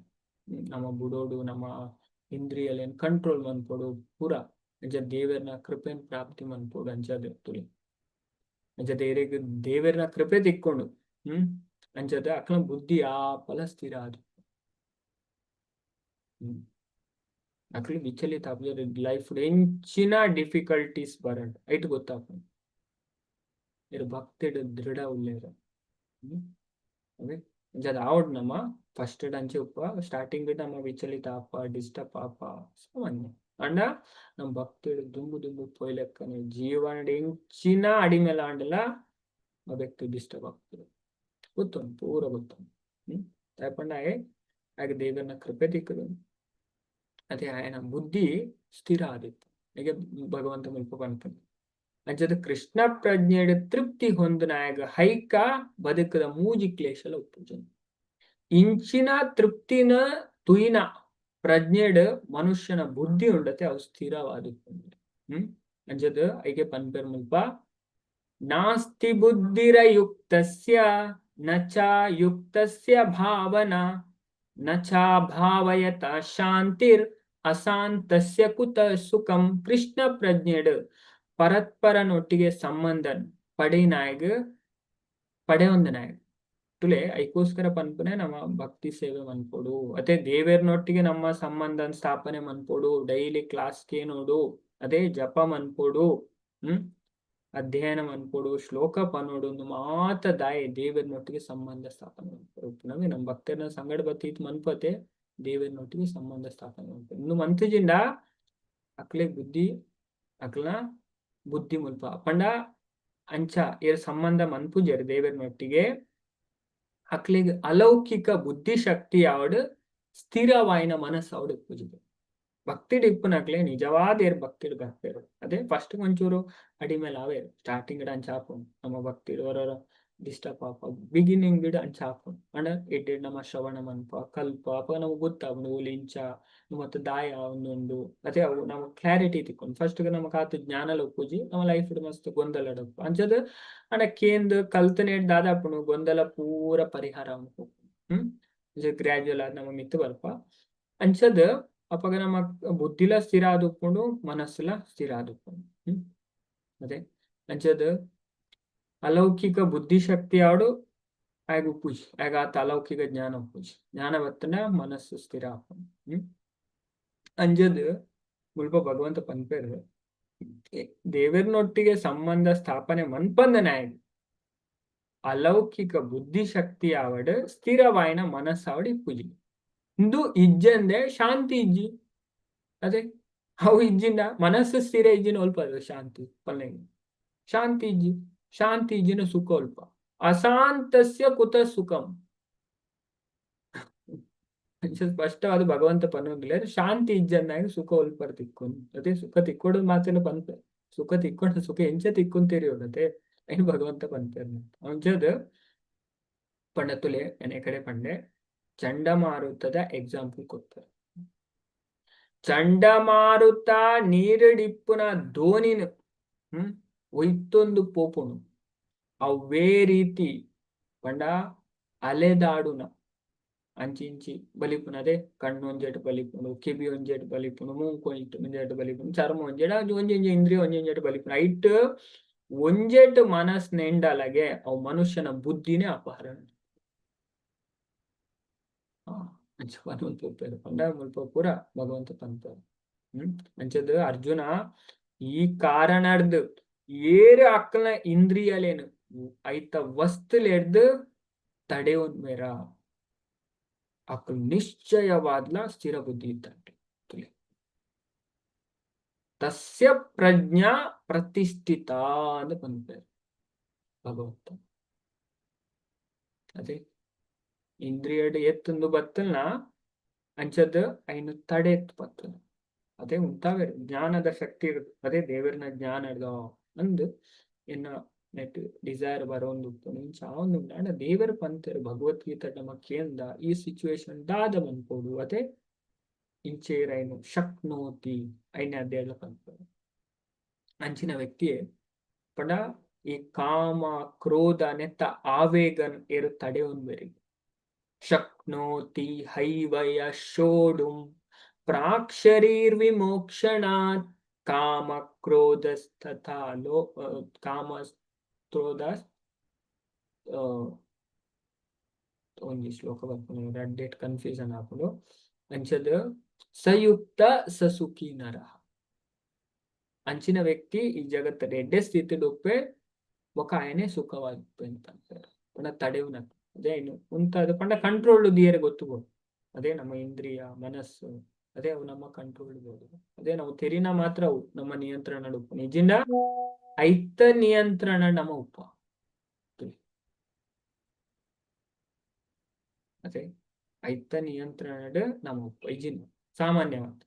ನಮ್ಮ ಬುಡೋಡು, ನಮ್ಮ ಇಂದ್ರಿಯಲೆನ್ ಕಂಟ್ರೋಲ್ ಮನ್ಪೊಡು ಪೂರ. ಅಂಚ ದೇವೆರ್ನ ಕೃಪೆನ್ ಪ್ರಾಪ್ತಿ ಮನ್ಪೊಡು. ಅಂಚದ್ ತುಲೆ ಅಂಚ ದೇರೆಗ್ ದೇವೆರ್ನ ಕೃಪೆ ತಿಕ್ಕೊಂಡು ಅಂಚದ ಅಕ್ಲ ಬುದ್ಧಿ ಆಪಲ ಸ್ಥಿರ ಆದು ಅಕ್ಲು ವಿಚಲಿತ ಆಪುಜೆರ್. ಲೈಫ್ ಎಂಚಿನ ಡಿಫಿಕಲ್ಟೀಸ್ ಬರಡ್, ಐಟ್ ಗೊತ್ತಾಪುಂಡು ಇರ್ ಭಕ್ತಿಡ್ ದೃಢ ಉಲ್ಲೆರ್. ಅವೆ ಅಂಚಾದ್ ಆವೊಡು. ನಮ್ಮ ಫಸ್ಟ್ ಅಂಚೆ ಉಪ್ಪ. ಸ್ಟಾರ್ಟಿಂಗ್ ನಮ್ಮ ವಿಚಲಿತ ಆಪ, ಡಿಸ್ಟರ್ಬ್ ಆಪ, ಸಾಮಾನ್ಯ. ಅಂಡ ನಮ್ಮ ಭಕ್ತಿಡ್ ದುಂಬು ದುಂಬು ಪೋಯ್ಲೆಕ್ಕನೆ ಜೀವನಡ್ ಎಂಚಿನ ಅಡಿಮೇಲ ಆಂಡಲ ಆ ವ್ಯಕ್ತಿ ಡಿಸ್ಟರ್ಬ್ ಆಗ್ತದೆ, ಗೊತ್ತುಂಡು, ಪೂರ ಗೊತ್ತುಂಡು. ದಾಯೆ ಪಂಡ ಆಯೆ ಆಯಗ್ ದೇವರ್ನ ಕೃಪೆ ತಿಕ್ಕುದು. ಅದೇ ಆಯನ ಬುದ್ಧಿ ಸ್ಥಿರ ಆದಿತ್ತು. ಈಗ ಭಗವಂತ ಮುಲ್ಪ ಪನ್ಪುಂಡು. ಅಂಚದ ಕೃಷ್ಣ ಪ್ರಜ್ಞೆಡ್ ತೃಪ್ತಿ ಹೊಂದುನಾಯಗ ಹೈಕ ಬದುಕದ ಮೂಜಿ ಕ್ಲೇಶಲ ಉಪ್ಪುಜಿ. ಇಂಚಿನ ತೃಪ್ತಿನ ತುಯಿನ ಪ್ರಜ್ಞೆಡ್ ಮನುಷ್ಯನ ಬುದ್ಧಿ ಉಂಡತೆ, ಅವು ಸ್ಥಿರವಾದಿಪ್ಪುಂಡು. ಅಂಚದ ಐಕೆ ಪನ್ಪೆರ್ ಮುಲ್ಪ, ನಾಸ್ತಿ ಬುದ್ಧಿರಯುಕ್ತಸ್ಯ ನ ಚ ಯುಕ್ತಸ್ಯ ಭಾವನಾ ನ ಚ ಭಾವಯತ ಶಾಂತಿರ್ ಅಸಾಂತಸ್ಯ ಕುತ ಸುಖಂ. ಕೃಷ್ಣ ಪ್ರಜ್ಞೆಡ್ ಪರತ್ಪರನೊಟ್ಟಿಗೆ ಸಂಬಂಧನ್ ಪಡೆಯಿನಾಯಗ್, ಪಡೆಯೊಂದನಾಯಗ್ ತುಲೆ. ಐಕೋಸ್ಕರ ಪನ್ಪುನೆ, ನಮ್ಮ ಭಕ್ತಿ ಸೇವೆ ಮನ್ಪೊಡು, ಅದೇ ದೇವೆರ್ನೊಟ್ಟಿಗೆ ನಮ್ಮ ಸಂಬಂಧನ್ ಸ್ಥಾಪನೆ ಮನ್ಪೊಡು, ಡೈಲಿ ಕ್ಲಾಸ್ ಕೇನೋಡು, ಅದೇ ಜಪ ಮನ್ಪೊಡು, ಅಧ್ಯಯನ ಮನ್ಪೊಡು, ಶ್ಲೋಕ ಪನೋಡು. ಮಾತ ದಾಯೆ? ದೇವೆರ್ನೊಟ್ಟಿಗೆ ಸಂಬಂಧ ಸ್ಥಾಪನೆ ಮನ್ಪೊಡು. ನಮ್ಮ ಭಕ್ತರನ್ನ ಸಂಗಡ ಬತ್ತಿ ಮನ್ಪತೆ, ದೇವೆರ್ನೊಟ್ಟಿಗೆ ಸಂಬಂಧ ಸ್ಥಾಪನೆ ಮನ್ಪೊಡು. ಇನ್ನು ಮಂತುಜಿಂಡ ಅಕ್ಲೆ ಬುದ್ಧಿ, ಅಕ್ಲ ಬುದ್ಧಿ ಮುಲ್ಪ ಪಂಡ ಅಂಚ ಏರ್ ಸಂಬಂಧ ಮನ್ಪುಜೆರ್ ದೇವೆರ್ನೊಟ್ಟಿಗೆ, ಅಕ್ಲೆಗ್ ಅಲೌಕಿಕ ಬುದ್ಧಿ ಶಕ್ತಿ ಆವಡ್, ಸ್ಥಿರವಾಯಿನ ಮನಸ್ಸು ಆವಡ್ ಇಪ್ಪುಜಿಗೆ. ಭಕ್ತಿಡ್ ಇಪ್ಪುನಕ್ಲೆ ನಿಜವಾದ ಏರ್ ಭಕ್ತಿಡ್ ಬರ್ಪೆರ್, ಅದೇ ಫಸ್ಟ್ ಒಂಚೂರು ಅಡಿಮೇಲೆ ಆವೇರ್. ಸ್ಟಾರ್ಟಿಂಗ್ ಅಂಚ ಆಪುಂಡು. ನಮ್ಮ ಭಕ್ತಿಡ್ ಹೊರೊರ ಡಿಸ್ಟರ್ಬ್ ಆಪ, ಬಿಗಿನಿಂಗ್ ಡ್ ಅಂಚ ಆಪುಂಡು. ಅಂಡ ಎಡ್ಡೆ ನಮ್ಮ ಶ್ರವಣ ಮನ್ಪ ಕಲ್ಪ, ಅಪಗ ನಮಗೆ ಗೊತ್ತಾಪುಂಡು ಓಲು ಇಂಚ ಮತ್ತೆ ದಾಯ ಒಂದೊಂದು. ಅದೇ ಅವು ನಮಗ್ ಕ್ಲಾರಿಟಿ ತಿಕ್ಕೊಂಡು. ಫಸ್ಟ್ ನಮಕ್ ಆತ್ ಜ್ಞಾನಲ ಉಪ್ಪುಜಿ, ನಮ್ಮ ಲೈಫ್ ಮಸ್ತ್ ಗೊಂದಲ ಅಂಚದ. ಅಂಡ ಕೇಂದ್ ಕಲ್ತನೇಡ್ ದಾದಾಪುಂಡು? ಗೊಂದಲ ಪೂರ ಪರಿಹಾರ. ಗ್ರಾಜುವಲ್ ಆದ್ ನಮ್ಮ ಮಿತ್ತ್ ಬರ್ಪ. ಅಂಚದ್ ಅಪಗ ನಮ್ಮ ಬುದ್ಧಿಲ ಸ್ಥಿರ ಆದುಪ್ಪುಂಡು, ಮನಸ್ಸುಲ ಸ್ಥಿರ ಆದುಪ್ಪುಂಡು. ಅದೇ ಅಂಚದ್ ಅಲೌಕಿಕ ಬುದ್ಧಿಶಕ್ತಿ ಆವಡು ಆಯಗ್ ಉಪ್ಪುಜಿ. ಆಯಗ್ ಆತ ಅಲೌಕಿಕ ಜ್ಞಾನ ಉಪ್ಪುಜಿ. ಜ್ಞಾನ ಬತ್ತಂಡ ಮನಸ್ಸು ಸ್ಥಿರ ಆಪುಂಡು. ಅಂಚದ್ ಮುಲ್ಪ ಭಗವಂತ ಪನ್ಪೆರ್, ದೇವೆರ್ನೊಟ್ಟಿಗೆ ಸಂಬಂಧ ಸ್ಥಾಪನೆ ಮನ್ಪಂದನಾಯಗ್ ಅಲೌಕಿಕ ಬುದ್ಧಿಶಕ್ತಿ ಆವಡ್, ಸ್ಥಿರವಾಯಿನ ಮನಸ್ಸಾವಡ್ ಇಪ್ಪುಜಿ. ಇಂದು ಇಜ್ಜಂದೆ ಶಾಂತಿ ಇಜ್ಜಿ. ಅದೇ ಅವು ಇಜ್ಜಿಂಡ, ಮನಸ್ಸು ಸ್ಥಿರ ಇಜ್ಜಿನ ಒಲ್ಪ ಶಾಂತಿ ಪಲ್ಲೆ? ಶಾಂತಿ ಇಜ್ಜಿ. ಶಾಂತಿ ಇಜ್ಜಿನ ಸುಖ ಒಲ್ಪ? ಅಶಾಂತಸ್ಯ ಕುತ ಸುಖಂ. ಸ್ಪಷ್ಟವಾದ ಭಗವಂತ ಪನ್ನೊಂದಿಲ್ಲ, ಶಾಂತಿ ಇಜ್ಜಂದಾಗ ಸುಖ ಒಲ್ಪರ್ ತಿಕ್ಕೊಂದು? ಅದೇ ಸುಖ ತಿಕ್ಕೊಡು ಮಾತೆಲ್ಲ ಪನ್ಪೆ. ಸುಖ ತಿಕ್ಕೊಂಡು ಸುಖ ಎಂಚ ತಿಕ್ಕೊಂತೀರಿ? ಅದೇ ಐನ್ ಭಗವಂತ ಪನ್ಪೆರ್. ಅಂಚದ ಪಂಡ ತುಲೆ, ಎನೆ ಕಡೆ ಪಂಡೆ, ಚಂಡಮಾರುತದ ಎಕ್ಸಾಂಪಲ್ ಕೊರ್ಪೆರ್. ಚಂಡಮಾರುತ ನೀರುಡಿಪ್ಪುನ ದೋಣಿನ ಒಯ್ತೊಂದು ಪೋಪುಂಡು. ಅವ್ವೇ ರೀತಿ ಪಂಡ ಅಲೆದಾಡುನ, ಅಂಚಿ ಇಂಚಿ ಬಲಿಪುನ, ಅದೇ ಕಣ್ಣು ಒಂಜೆಟ್ ಬಲಿಪುಂಡು, ಕಿವಿ ಒಂಜೆಟ್ ಬಲಿಪುಂಡು, ಮೂಂಕು ಒಂಜೆಟ್ ಬಲಿಪುಂಡು, ಚರ್ಮ ಒಂಜೆಟ್, ಒಂಜೊಂಜಿ ಇಂದ್ರಿಯ ಒಂಜೊಂಜೆಟ್ ಬಲಿಪುಂಡು. ಐಟ್ ಒಂಜೆಟ್ ಮನಸ್ ನೆಂಡಲಗೆ ಅವು ಮನುಷ್ಯನ ಬುದ್ಧಿನೇ ಅಪಹರಣ. ಅಂಚ ಪನೊಂದು ಪೋಪೆರ್. ಪಂಡ ಮುಲ್ಪ ಪೂರ ಭಗವಂತ ಪನ್ಪೆರ್. ಅಂಚದ್ ಅರ್ಜುನ, ಈ ಕಾರಣರ್ದ್ ಏರ್ ಅಕ್ಲ್ನ ಇಂದ್ರಿಯಲೇನು ಐತ ವಸ್ತುಲೆರ್ದ್ ತಡೆಯೊನ್ವೆರ, ಅಕ್ಲ್ ನಿಶ್ಚಯವಾದ್ಲ ಸ್ಥಿರ ಬುದ್ಧಿ ಇತ್ತಂತೆ. ತಸ್ಯ ಪ್ರಜ್ಞಾ ಪ್ರತಿಷ್ಠಿತ ಅಂತ ಪನ್ಪೆರ್ ಭಗವಂತ. ಅದೇ. ಇಂದ್ರಿಯಡ್ ಎತ್ತುಂದು ಬತ್ತಲ್ನ ಅಂಚದ್ ಐನು ತಡೆತ್ ಪತ್ತುನು. ಅದೇ ಉಂತಾವೆರ್ ಜ್ಞಾನದ ಶಕ್ತಿ ಇರುದು. ಅದೇ ದೇವರ್ನ ಜ್ಞಾನ ಇರ್ದ ಅಂದ್ ಎನ್ನ ನೆಟ್ ಡಿಸೈರ್ ಬರೋಂದು ಉಪ್ಪುಂಡು ಇಂಚ ಆವೊಂದುಂಡು. ಆಂಡ ದೇವೆರ್ ಪಂತೆರ್ ಭಗವದ್ಗೀತೆ ನಮ ಕೇಂದ ಈ ಸಿಚುವೇಶನ್ ದಾದ ಮನ್ಪೊಡು? ಅದೇ ಇಂಚೇರ್ ಐನು ಶಕ್ನೋತಿ ಐನ ಅದೇಲ ಪನ್ಪೆರ್. ಅಂಚಿನ ವ್ಯಕ್ತಿಯೇ ಪಂಡ ಈ ಕಾಮ ಕ್ರೋಧ ನೆತ್ತ ಆವೇಗನ್ ಏರು ತಡೆಯೊನ್ವೆರ್. ಶಕ್ನೋತಿ ಹೈವಯ ಶೋಡುಂ ಪ್ರಾಕ್ ಶರೀರ್ ವಿಮೋಕ್ಷಣಾತ್ ಕಾಮ ಕ್ರೋಧಸ್ತಥಾ ಲೋ ಕಾಮ ಕ್ರೋಧ ಒಂಜಿ ಶ್ಲೋಕ ಬರ್ಪುಂಡು, ರಡ್ಡೆಟ್ ಕನ್ಫ್ಯೂಷನ್ ಆಪುಂಡು. ಅಂಚದ ಸಯುಕ್ತ ಸಸುಖಿ ನರಃ. ಅಂಚಿನ ವ್ಯಕ್ತಿ ಈ ಜಗತ್ತದ ಎಡ್ಡೆ ಸ್ಥಿತಿಡ್ ಉಪ್ಪೆ ಬೊಕ ಆಯನೆ ಸುಖವಾದಿಪ್ಪೆ ಪನ್ಪೆರ್. ಪಂಡ ತಡೆಯುನ ಅದೇ ಐನು ಉಂತಾದ್ ಪಂಡ ಕಂಟ್ರೋಲ್ ದಿಯರೆ ಗೊತ್ತು ಬೋಡು. ಅದೇ ನಮ್ಮ ಇಂದ್ರಿಯ ಮನಸ್ಸು ಅದೇ ಅವು ನಮ್ಮ ಕಂಟ್ರೋಲ್ ಬೋಡು. ಅದೇ ನಾವು ತೆರಿನ ಮಾತ್ರ ಅವು ನಮ್ಮ ನಿಯಂತ್ರಣ ಉಪ್ಪು. ನಿಜಿಂಡ ಐತ ನಿಯಂತ್ರಣ ನಮ್ಮ ಉಪ್ಪ. ಅದೇ ಐತ ನಿಯಂತ್ರಣ ನಮ್ಮ ಉಪ್ಪ ಇಜಿನ ಸಾಮಾನ್ಯವಾದ.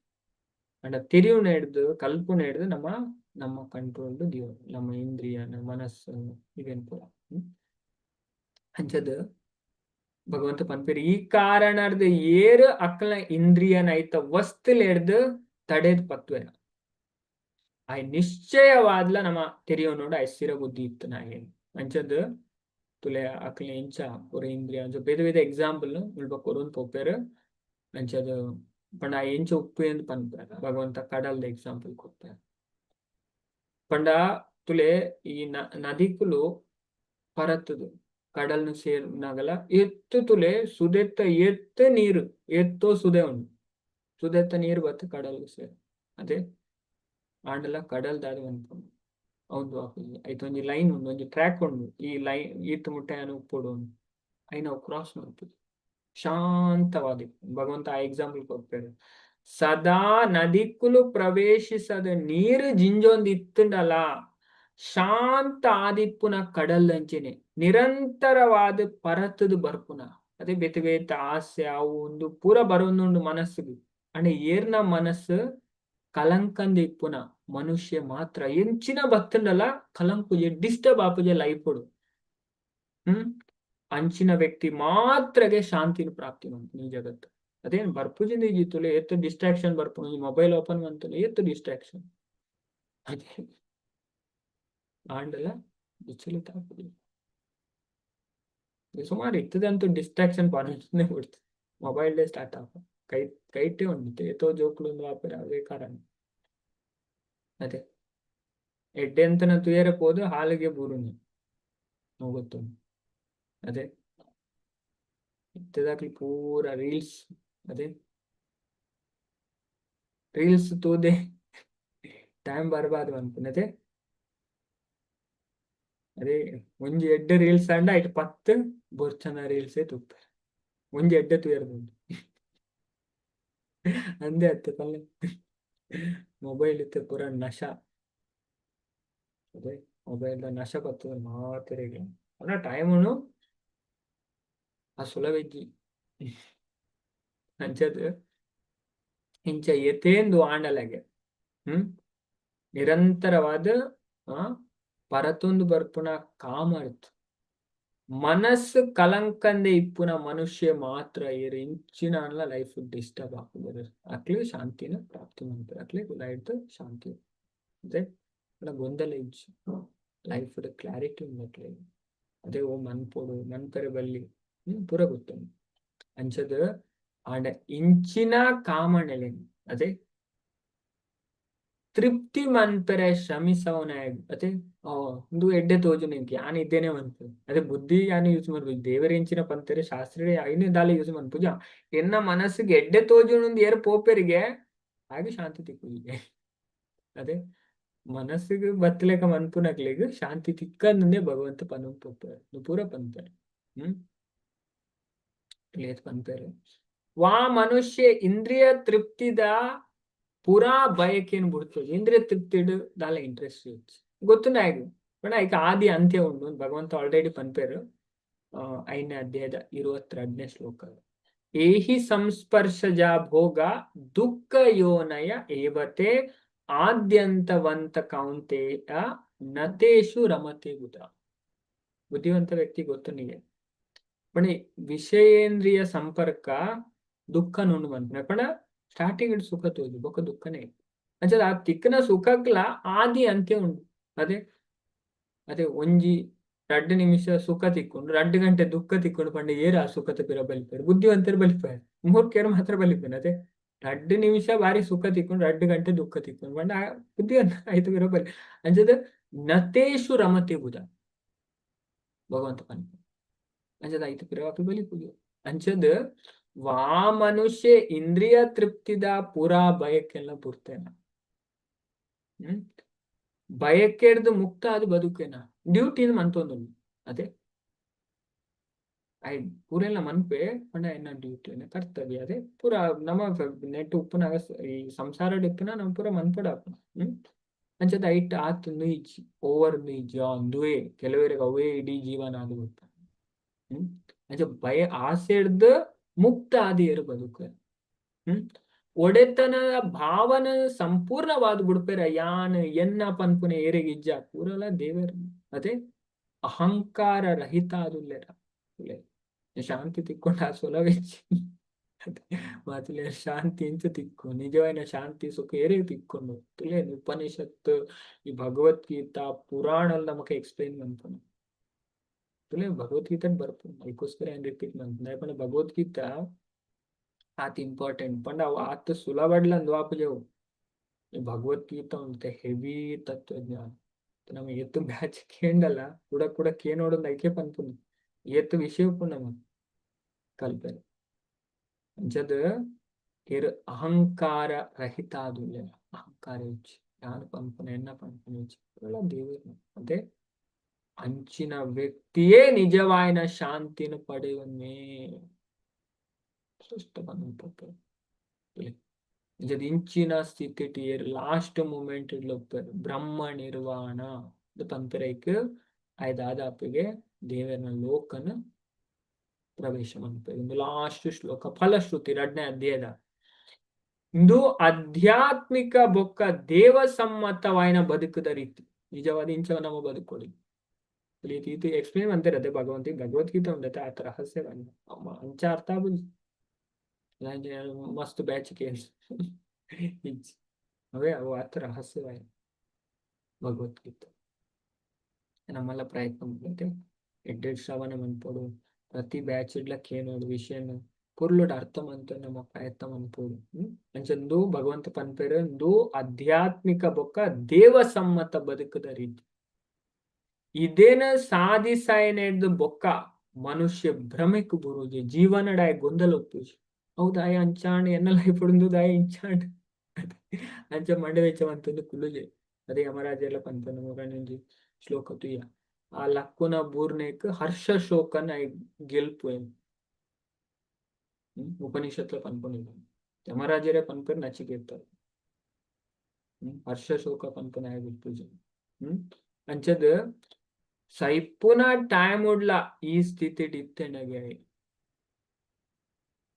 ಅಂಡ ತೆರಿಯುನ ಹಿಡ್ದು ಕಲ್ಪುನ ಹಿಡ್ದು ನಮ್ಮ ನಮ್ಮ ಕಂಟ್ರೋಲ್ ದಿಯೋ ನಮ್ಮ ಇಂದ್ರಿಯ ನಮ್ಮ ಮನಸ್ಸು ಇವೇನ್ ಪೂರ. ಅಂಚದ ಭಗವಂತ ಪನ್ಪೆರ್ ಈ ಕಾರಣರ್ದ್ ಏರ್ ಅಕ್ಲ ಇಂದ್ರಿಯನ ಐತ ವಸ್ತುಲ್ ಹಿಡ್ದು ತಡೆದ್ ಪತ್ವೆರ ಆಯ್ ನಿಶ್ಚಯವಾದ್ಲ ನಮ ತೆರಿಯೊನೊಡು ಆಯ್ ಸ್ಥಿರ ಬುದ್ಧಿ ಇತ್ತುನಾಯೆ. ಅಂಚದ್ ತುಲೆ ಅಕ್ಲೆ ಇಂಚ ಪೂರ ಇಂದ್ರಿಯ ಅಂಚ ಬೇತೆ ಬೇತೆ ಎಕ್ಸಾಂಪಲ್ ಮುಲ್ಪ ಕೊರೊಂದು ಪೋಪೆರ್. ಅಂಚದ್ ಪಂಡ ಆಯೆ ಎಂಚ ಉಪ್ಪು ಎಂದು ಪನ್ಪೆರ್. ಭಗವಂತ ಕಡಲ್ದ ಎಕ್ಸಾಂಪಲ್ ಕೊರ್ಪೆರ್. ಪಂಡ ತುಲೆ ಈ ನದಿಕುಲು ಪರತುದು ಕಡಲ್ನ್ ಸೇರ್ನಗಲ ಎತ್ತು ತುಲೆ ಸುದೆತ್ತ ಎತ್ತು ನೀರು ಎತ್ತೋ ಸುದೆ ಉಂಡು ಸುದೆತ್ತ ನೀರು ಬತ್ತು ಕಡಲ್ಗ್ ಸೇರು. ಅದೇ ಆಂಡಲ ಕಡಲ್ ದಾದ ಮನ್ಪುಂಡು ಅವುಂದು ಆಪುಜಿ. ಐತ ಒಂಜಿ ಲೈನ್ ಉಂಡು, ಒಂಜಿ ಟ್ರ್ಯಾಕ್ ಉಂಡು. ಈ ಲೈನ್ ಈತ್ ಮುಟ್ಟ ಯಾನ್ ಉಪ್ಪೊಡು ಐನ್ ಅವು ಕ್ರಾಸ್ ಮನ್ಪುಜಿ. ಶಾಂತವಾದ್ ಭಗವಂತ ಆ ಎಕ್ಸಾಂಪಲ್ ಕೊರ್ಪೆರ್. ಸದಾ ನದಿಕುಲು ಪ್ರವೇಶಿಸದ ನೀರು ಜಿಂಜೊಂದು ಇತ್ತುಂಡಲ ಶಾಂತ ಆದಿಪ್ಪುನ ಕಡಲ್ ಅಂಚೆನೆ ನಿರಂತರವಾದ ಪರತುದು ಬರ್ಪುನ ಅದೇ ಬೇತೆ ಬೇತೆ ಆಸೆ ಅವು ಉಂದು ಪೂರ ಬರೊಂದುಂಡು ಮನಸ್ಸುಗು. ಅಂಡ ಏರ್ನ ಮನಸ್ಸು ಕಲಂಕಂದ ಇಪ್ಪುನ ಮನುಷ್ಯ ಮಾತ್ರ ಎಂಚಿನ ಬತ್ತುಂಡಲ ಕಲಂಕುಜೆ ಡಿಸ್ಟರ್ಬ್ ಆಪುಜೆ ಲೈಫುಡು. ಅಂಚಿನ ವ್ಯಕ್ತಿ ಮಾತ್ರಗೆ ಶಾಂತಿನ ಪ್ರಾಪ್ತಿ ಮನ್ಪುನಿ ಈ ಜಗತ್ತು. ಅದೇನ್ ಬರ್ಪುಜಿಂದ ಈಜಿತ್ತುಲೆ ಏತ್ ಡಿಸ್ಟ್ರಾಕ್ಷನ್ ಬರ್ಪುಂಡು. ಮೊಬೈಲ್ ಓಪನ್ ಮಂತುಂಡ ಏತ್ ಡಿಸ್ಟ್ರಾಕ್ಷನ್. ಅದೇ ಆಂಡಲ ವಿಚಲಿತ ಆಪುಜಿ. ಸುಮಾರು ಇತ್ತದಂತೂ ಡಿಸ್ಟ್ರಾಕ್ಷನ್ ಪನೊಂದೇ ಬುಡ್ತು. ಮೊಬೈಲ್ ಡೇ ಸ್ಟಾರ್ಟ್ ಆಪ ಕೈ ಕೈಟೇ ಉಂಡು ಏತೋ ಜೋಕುಲು ಉಂದು ಆಪೆರ್ ಅವೇ ಕಾರಣ. ಅದೇ ಎಡ್ಡೆಂತನ ತೂಯೆರೆ ಪೋದು ಹಾಲಿಗೆ ಬೂರುನಿ ಅವು ಗೊತ್ತುಂಡು. ಅದೇ ಇತ್ತೆದಕ್ಲು ಪೂರ ರೀಲ್ಸ್. ಅದೇ ರೀಲ್ಸ್ ತೂದೆ ಟೈಮ್ ಬರ್ಬಾದ್ ಮನ್ಪುನ. ಅದೇ ಅದೇ ಒಂಜಿ ಎಡ್ಡೆ ರೀಲ್ಸ್ ಆಂಡ ಐಟ್ 10 ಬೊರ್ಚನ ರೀಲ್ಸ್ ತೂಪೆರ್. ಒಂಜಿ ಎಡ್ಡೆ ತೂಯೆರೆ ಬೋಡು ಅಂದೇ ಅತ್ತೆ ಪಲ್ಲೆ ಮೊಬೈಲ್ ಇತ್ತೆ ಪೂರ ನಶ. ಅದೇ ಮೊಬೈಲ್ ದ ನಶ ಬತ್ತದ ಮಾತೆರೆಗ್ಲ. ಆಂಡ ಟೈಮುನು ಆ ಸುಲಭ ಇಜ್ಜಿ. ಅಂಚದ್ ಇಂಚ ಏತೇಂದು ಆಂಡಲಗೆ ನಿರಂತರವಾದ ಪರತೊಂದು ಬರ್ಪುನ ಕಾಮರ್ತ್ ಮನಸ್ಸು ಕಲಂಕಂದೆ ಇಪ್ಪುನ ಮನುಷ್ಯ ಮಾತ್ರ ಏರ್ ಇಂಚಿನ ಲೈಫ್ ಡಿಸ್ಟರ್ಬ್ ಆಪುಜೆರ್. ಅಕ್ಲೆ ಶಾಂತಿನ ಪ್ರಾಪ್ತಿ ಮನ್ಪೆರ್. ಅಕ್ಲೆ ಲೈಫ್ ಶಾಂತಿ. ಅದೇ ಗೊಂದಲ ಇಜ್ಜಿ. ಲೈಫ್ ಕ್ಲಾರಿಟಿ ಉಂಡು ಅಕ್ಲೆಗ್. ಅದೇ ಓ ಮನ್ಪೊಡು ಮನ್ಪೆರೆ ಬಲ್ಲಿ ಪೂರ ಗೊತ್ತುಂಡು. ಅಂಚದ್ ಆಂಡ ಇಂಚಿನ ಕಾಮನೆಲೆನ್ ಅದೇ ತೃಪ್ತಿ ಮನ್ಪೆರೆ ಶ್ರಮಿಸವನಾಯಗ್ ಅದೇ ಉಂದು ಎಡ್ಡೆ ತೋಜುಂಡು ಎಂಕ್ ಯಾನ್ ಇದ್ದೇನೆ ಮನ್ಪುವೆ. ಅದೇ ಬುದ್ಧಿ ಯಾನ್ ಯೂಸ್ ಮನ್ಪುಜಿ. ದೇವೆರ್ ಎಂಚಿನ ಪಂತೆರ್ ಶಾಸ್ತ್ರಡ್ ಐನ್ ದಾಲ ಯೂಸ್ ಮನ್ಪುಜ. ಎನ್ನ ಮನಸ್ಸುಗ್ ಎಡ್ಡೆ ತೋಜುಂಡು ಏರ್ ಪೋಪೆರಿಗೆ ಆಯಗ್ ಶಾಂತಿ ತಿಕ್ಕುಜಿ. ಅದೇ ಮನಸ್ಸುಗ್ ಬತ್ತಲೆಕ ಮನ್ಪುನಕ್ಲೆಗ್ ಶಾಂತಿ ತಿಕ್ಕಂದುಂದೇ ಭಗವಂತ ಪನೊಂದು ಪೋಪೆರ್. ಉಂದು ಪೂರ ಪನ್ಪೆರ್. ಲೇತ್ ಪನ್ಪೆರ್. ವಾ ಮನುಷ್ಯ ಇಂದ್ರಿಯ ತೃಪ್ತಿದ ಪೂರಾ ಬಯಕೆನ್ ಬುಡ್ತುಜಿ. ಇಂದ್ರಿಯ ತೃಪ್ತಿಡ್ ದಾಲ ಇಂಟ್ರೆಸ್ಟ್ ಇಜ್ಜಿ. ಗೊತ್ತುಂಡು ಆಯಗ್. ಪಂಡ ಐಕ್ ಆದಿ ಅಂತ್ಯ ಉಂಡು ಭಗವಂತ ಆಲ್ರೆಡಿ ಪನ್ಪೆರ್. ಐದನೇ ಅಧ್ಯಾಯದ 22ನೇ ಶ್ಲೋಕ. ಏಹಿ ಸಂಸ್ಪರ್ಶಜ ಭೋಗ ದುಃಖ ಯೋನಯ ಏವತೆ ಆದ್ಯಂತವಂತ ಕೌಂತೆಯ ನತೇಶು ರಮತೆ ಬುಧ. ಬುದ್ಧಿವಂತ ವ್ಯಕ್ತಿ ಗೊತ್ತು ನಿಗೆ ಪಂಡ ವಿಷಯೇಂದ್ರಿಯ ಸಂಪರ್ಕ ದುಃಖ ನುಂಡು ಮನ್ಪುನೆ ಪಂಡ ಸ್ಟಾರ್ಟಿಂಗ್ ಸುಖ ತೋಜು, ಬೊಕ್ಕ ದುಃಖನೇ. ಅಂಚ ಆ ತಿಕ್ಕನ ಸುಖಕ್ಲ ಆದಿ ಅಂತ್ಯ ಉಂಡು. ಅದೇ ಅದೇ ಒಂಜಿ 2 ನಿಮಿಷ ಸುಖ ತಿಕ್ಕೊಂಡು 2 ಗಂಟೆ ದುಃಖ ತಿಕ್ಕೊಂಡು ಪಂಡ ಏರ್ ಆ ಸುಖದ ಪಿರ ಬಲಿಪೇರು? ಬುದ್ಧಿವಂತರು ಬಲಿಪಾರು, ಮೂರ್ಖರು ಮಾತ್ರ ಬಲಿಪೇರು. ಅದೇ 2 ನಿಮಿಷ ಬಾರಿ ಸುಖ ತಿಕ್ಕೊಂಡು 2 ಗಂಟೆ ದುಃಖ ತಿಕ್ಕೊಂಡು ಪಂಡ ಆ ಬುದ್ಧಿವಂತ ಆಯ್ತು ಪಿರ ಬಲಿ. ಅಂಚದ ನತೇಶು ರಮತೆ ಬುಧ ಭಗವಂತ ಪನ್ಪ. ಅಂಚದ ಐತು ಪಿರ ಬಲಿಪುಜು. ಅಂಚದ ವಾ ಮನುಷ್ಯ ಇಂದ್ರಿಯ ತೃಪ್ತಿದ ಪೂರಾ ಬಯಕ್ಕೆಲ್ಲ ಪೂರ್ತೇನ, ಬಯಕ್ಕೆಡ್ದು ಮುಕ್ತ ಅದು ಬದುಕೇನ ಡ್ಯೂಟಿನ ಮಂತೊಂದು. ಅದೇ I ಪೂರೆಲ್ಲ ಮನ್ಪೆ ಪಂಡ ಎನ್ನ ಡ್ಯೂಟಿ, ಕರ್ತವ್ಯ. ಅದೇ ಪೂರ ನಮ್ಮ ನೆಟ್ ಉಪ್ಪುನಾಗ ಈ ಸಂಸಾರ ಉಪ್ಪುನ ನಮ್ಮ ಪೂರ ಮನ್ಪಡ. ಅಂಚದ ಐಟ್ ಆತ್ ಇಜ್ಜಿ, ಓವರ್ ಇಜ್ಜಿ. ಅಂದುವೇ ಕೆಲವರಿಗೆ ಅವೇ ಇಡೀ ಜೀವನ ಅದು ಗೊತ್ತ. ಅಂಚ ಭಯ ಆಸೆ ಹಿಡ್ದು ಮುಕ್ತ ಆದಿಯರು ಬದುಕು. ಒಡೆತನದ ಭಾವನೆ ಸಂಪೂರ್ಣವಾದ ಬುಡ್ಪೆರ ಯಾನ್ ಎನ್ನ ಪನ್ಪುನೆ ಏರೆಗ್ ಇಜ್ಜ, ಪೂರಲ ದೇವರ್. ಅದೇ ಅಹಂಕಾರ ರಹಿತ ಆದುಲ್ಲೆರ ಶಾಂತಿ ತಿಕ್ಕೊಂಡ ಆ ಸೊಲವೆಚ್ಚಿ ಮಾತುಲೆ ಶಾಂತಿ ಇಂಚ ತಿಕ್ಕು, ನಿಜವಾದ ಶಾಂತಿ ಸುಖ ಏರೆ ತಿಕ್ಕೊಂಡು ತುಲೆ. ಉಪನಿಷತ್ತು, ಈ ಭಗವದ್ಗೀತಾ, ಪುರಾಣ ನಮಕ್ ಎಕ್ಸ್ಪ್ಲೈನ್ ಮನ್ಪುನ ತುಲೆ. ಭಗವದ್ಗೀತೆ ಬರ್ಪುಂಡು, ಅದಕ್ಕೋಸ್ಕರ ಏನ್ ರಿಪೀಟ್ ಮನ್ಪುನ ಪಂಡ ಭಗವದ್ಗೀತಾ ಆತ್ ಇಂಪಾರ್ಟೆಂಟ್ ಪಂಡ ಅವು ಆತ್ ಸುಲಭಡ್ಲ ಅಂದ್ವಾಪುಜವು. ಭಗವದ್ಗೀತಾ ಉಂಟೆ ಹೆವಿ ತತ್ವಜ್ಞಾನ. ನಮ ಏತ್ ಬ್ಯಾಚ್ ಕೇಂಡಲ್ಲ ಕೂಡ ಕೂಡ ಕೇನೋಡೊಂದು ಐಕೆ ಪನ್ಪುಂಡು, ಏತ್ ವಿಷಯ ಉಪ್ಪುಂಡು ನಮಕ್ ಕಲ್ಪೆರೆ. ಅಂಚದ ಏರ್ ಅಹಂಕಾರ ರಹಿತ ಆದುಲ್ಲೆ, ಅಹಂಕಾರ ಇಜ್ಜಿ, ಯಾನ್ ಪನ್ಪುನ ಎನ್ನ ಪನ್ಪುನ ಇಜ್ಜಿ, ದೇವೆರ್ನ. ಅದೇ ಅಂಚಿನ ವ್ಯಕ್ತಿಯೇ ನಿಜವಾಯಿನ ಶಾಂತಿನ ಪಡೆಯುವನ್ನೇ ಸ್ಪಷ್ಟ ಪನ್ಪುಂಡು. ಇಂಚಿನ ಸ್ಥಿತಿ ಲಾಸ್ಟ್ ಮೂಮೆಂಟ್ ಬ್ರಹ್ಮ ನಿರ್ವಾಣ ಪನ್ಪೆರೈಕ್ ಆಯ್ದಾದಾಪಿಗೆ ದೇವರ ಲೋಕನ ಪ್ರವೇಶ ಮನ್ಪೆರ್. ಇಂದು ಲಾಸ್ಟ್ ಶ್ಲೋಕ, ಫಲಶ್ರುತಿ, 2ನೇ ಅಧ್ಯಾಯದ. ಇಂದು ಆಧ್ಯಾತ್ಮಿಕ ಬೊಕ್ಕ ದೇವಸಮ್ಮತವಾಯಿನ ಬದುಕುದ ರೀತಿ. ನಿಜವಾದ ಇಂಚ ನಮ್ಮ ಬದುಕೊಡಿ ಇದು ಎಕ್ಸ್ಪ್ಲೇನ್ ಅಂತಾರೆ. ಅದೇ ಭಗವಂತ ಭಗವದ್ಗೀತೆ ಉಂಡತೆ ಆತ ರಹಸ್ಯ ಅಂಚ ಅರ್ಥ ಆಗುದು. ಮಸ್ತ್ ಬ್ಯಾಚ್ ಕೇಸ್ ಅವೇ ಅವು ಆತ ರಹಸ್ಯವಾಯ ಭಗವದ್ಗೀತೆ. ನಮ್ಮೆಲ್ಲ ಪ್ರಯತ್ನ ಮಾಡ್ತೇವೆ ಎಡ್ಡೆಡ್ ಶ್ರವಣ ಮನ್ಪೊಡು, ಪ್ರತಿ ಬ್ಯಾಚ್ ಇಡ್ಲ ಕೇನೋಡು, ವಿಷಯನ ಪೊರ್ಲುಡ್ ಅರ್ಥ ಮಂತ ನಮ್ಮ ಪ್ರಯತ್ನ ಮನ್ಪೊಡು. ಅಂಚಂದು ಭಗವಂತ ಪನ್ಪೆರ್, ಆಧ್ಯಾತ್ಮಿಕ ಬೊಕ್ಕ ದೇವಸಮ್ಮತ ಬದುಕುದ ರೀತಿ. ಇದೇನ ಸಾಧಿಸಾಯನೆಡ್ದು ಬೊಕ್ಕ ಮನುಷ್ಯ ಭ್ರಮೆಕ್ ಬುರುಜೆ, ಜೀವನಡಾಯ ಗೊಂದಲ ಒಪ್ಪುಜಿ. ಹೌದಾ ಅಂಚಾಂಡ್ ಎನ್ನ ಲೈಫ್ ದಾಯ ಇಂಚಾಂಡ್ ಅಂಚ ಮಂಡೆ ವೆಚ್ಚ ಮಂತೊಂದು ಕುಲ್ಲುಜೆ. ಅದೇ ಯಮರಾಜ ಎಲ್ಲ ಪನ್ಪನ ಮುಗನೊಂಜಿ ಶ್ಲೋಕ ತುಯ್ಯ. ಆ ಲಕ್ಕುನ ಬೂರ್ನೇಕ್ ಹರ್ಷ ಶೋಕನ ಗೆಲ್ಪು ಉಪನಿಷತ್ಲ ಪನ್ಪುನಿಲ್ಲ. ಯಮರಾಜರೇ ಪನ್ಪೆರ್ ನಚಿಕೇತರು ಹರ್ಷ ಶೋಕ ಪನ್ಪುನ ಗೆಲ್ಪುಜಿ. ಅಂಚದ ಸೈಪುನ ಟೈಮ್ ಉಡ್ಲ ಈ ಸ್ಥಿತಿ ಇತ್ತೆಂಡಗೆ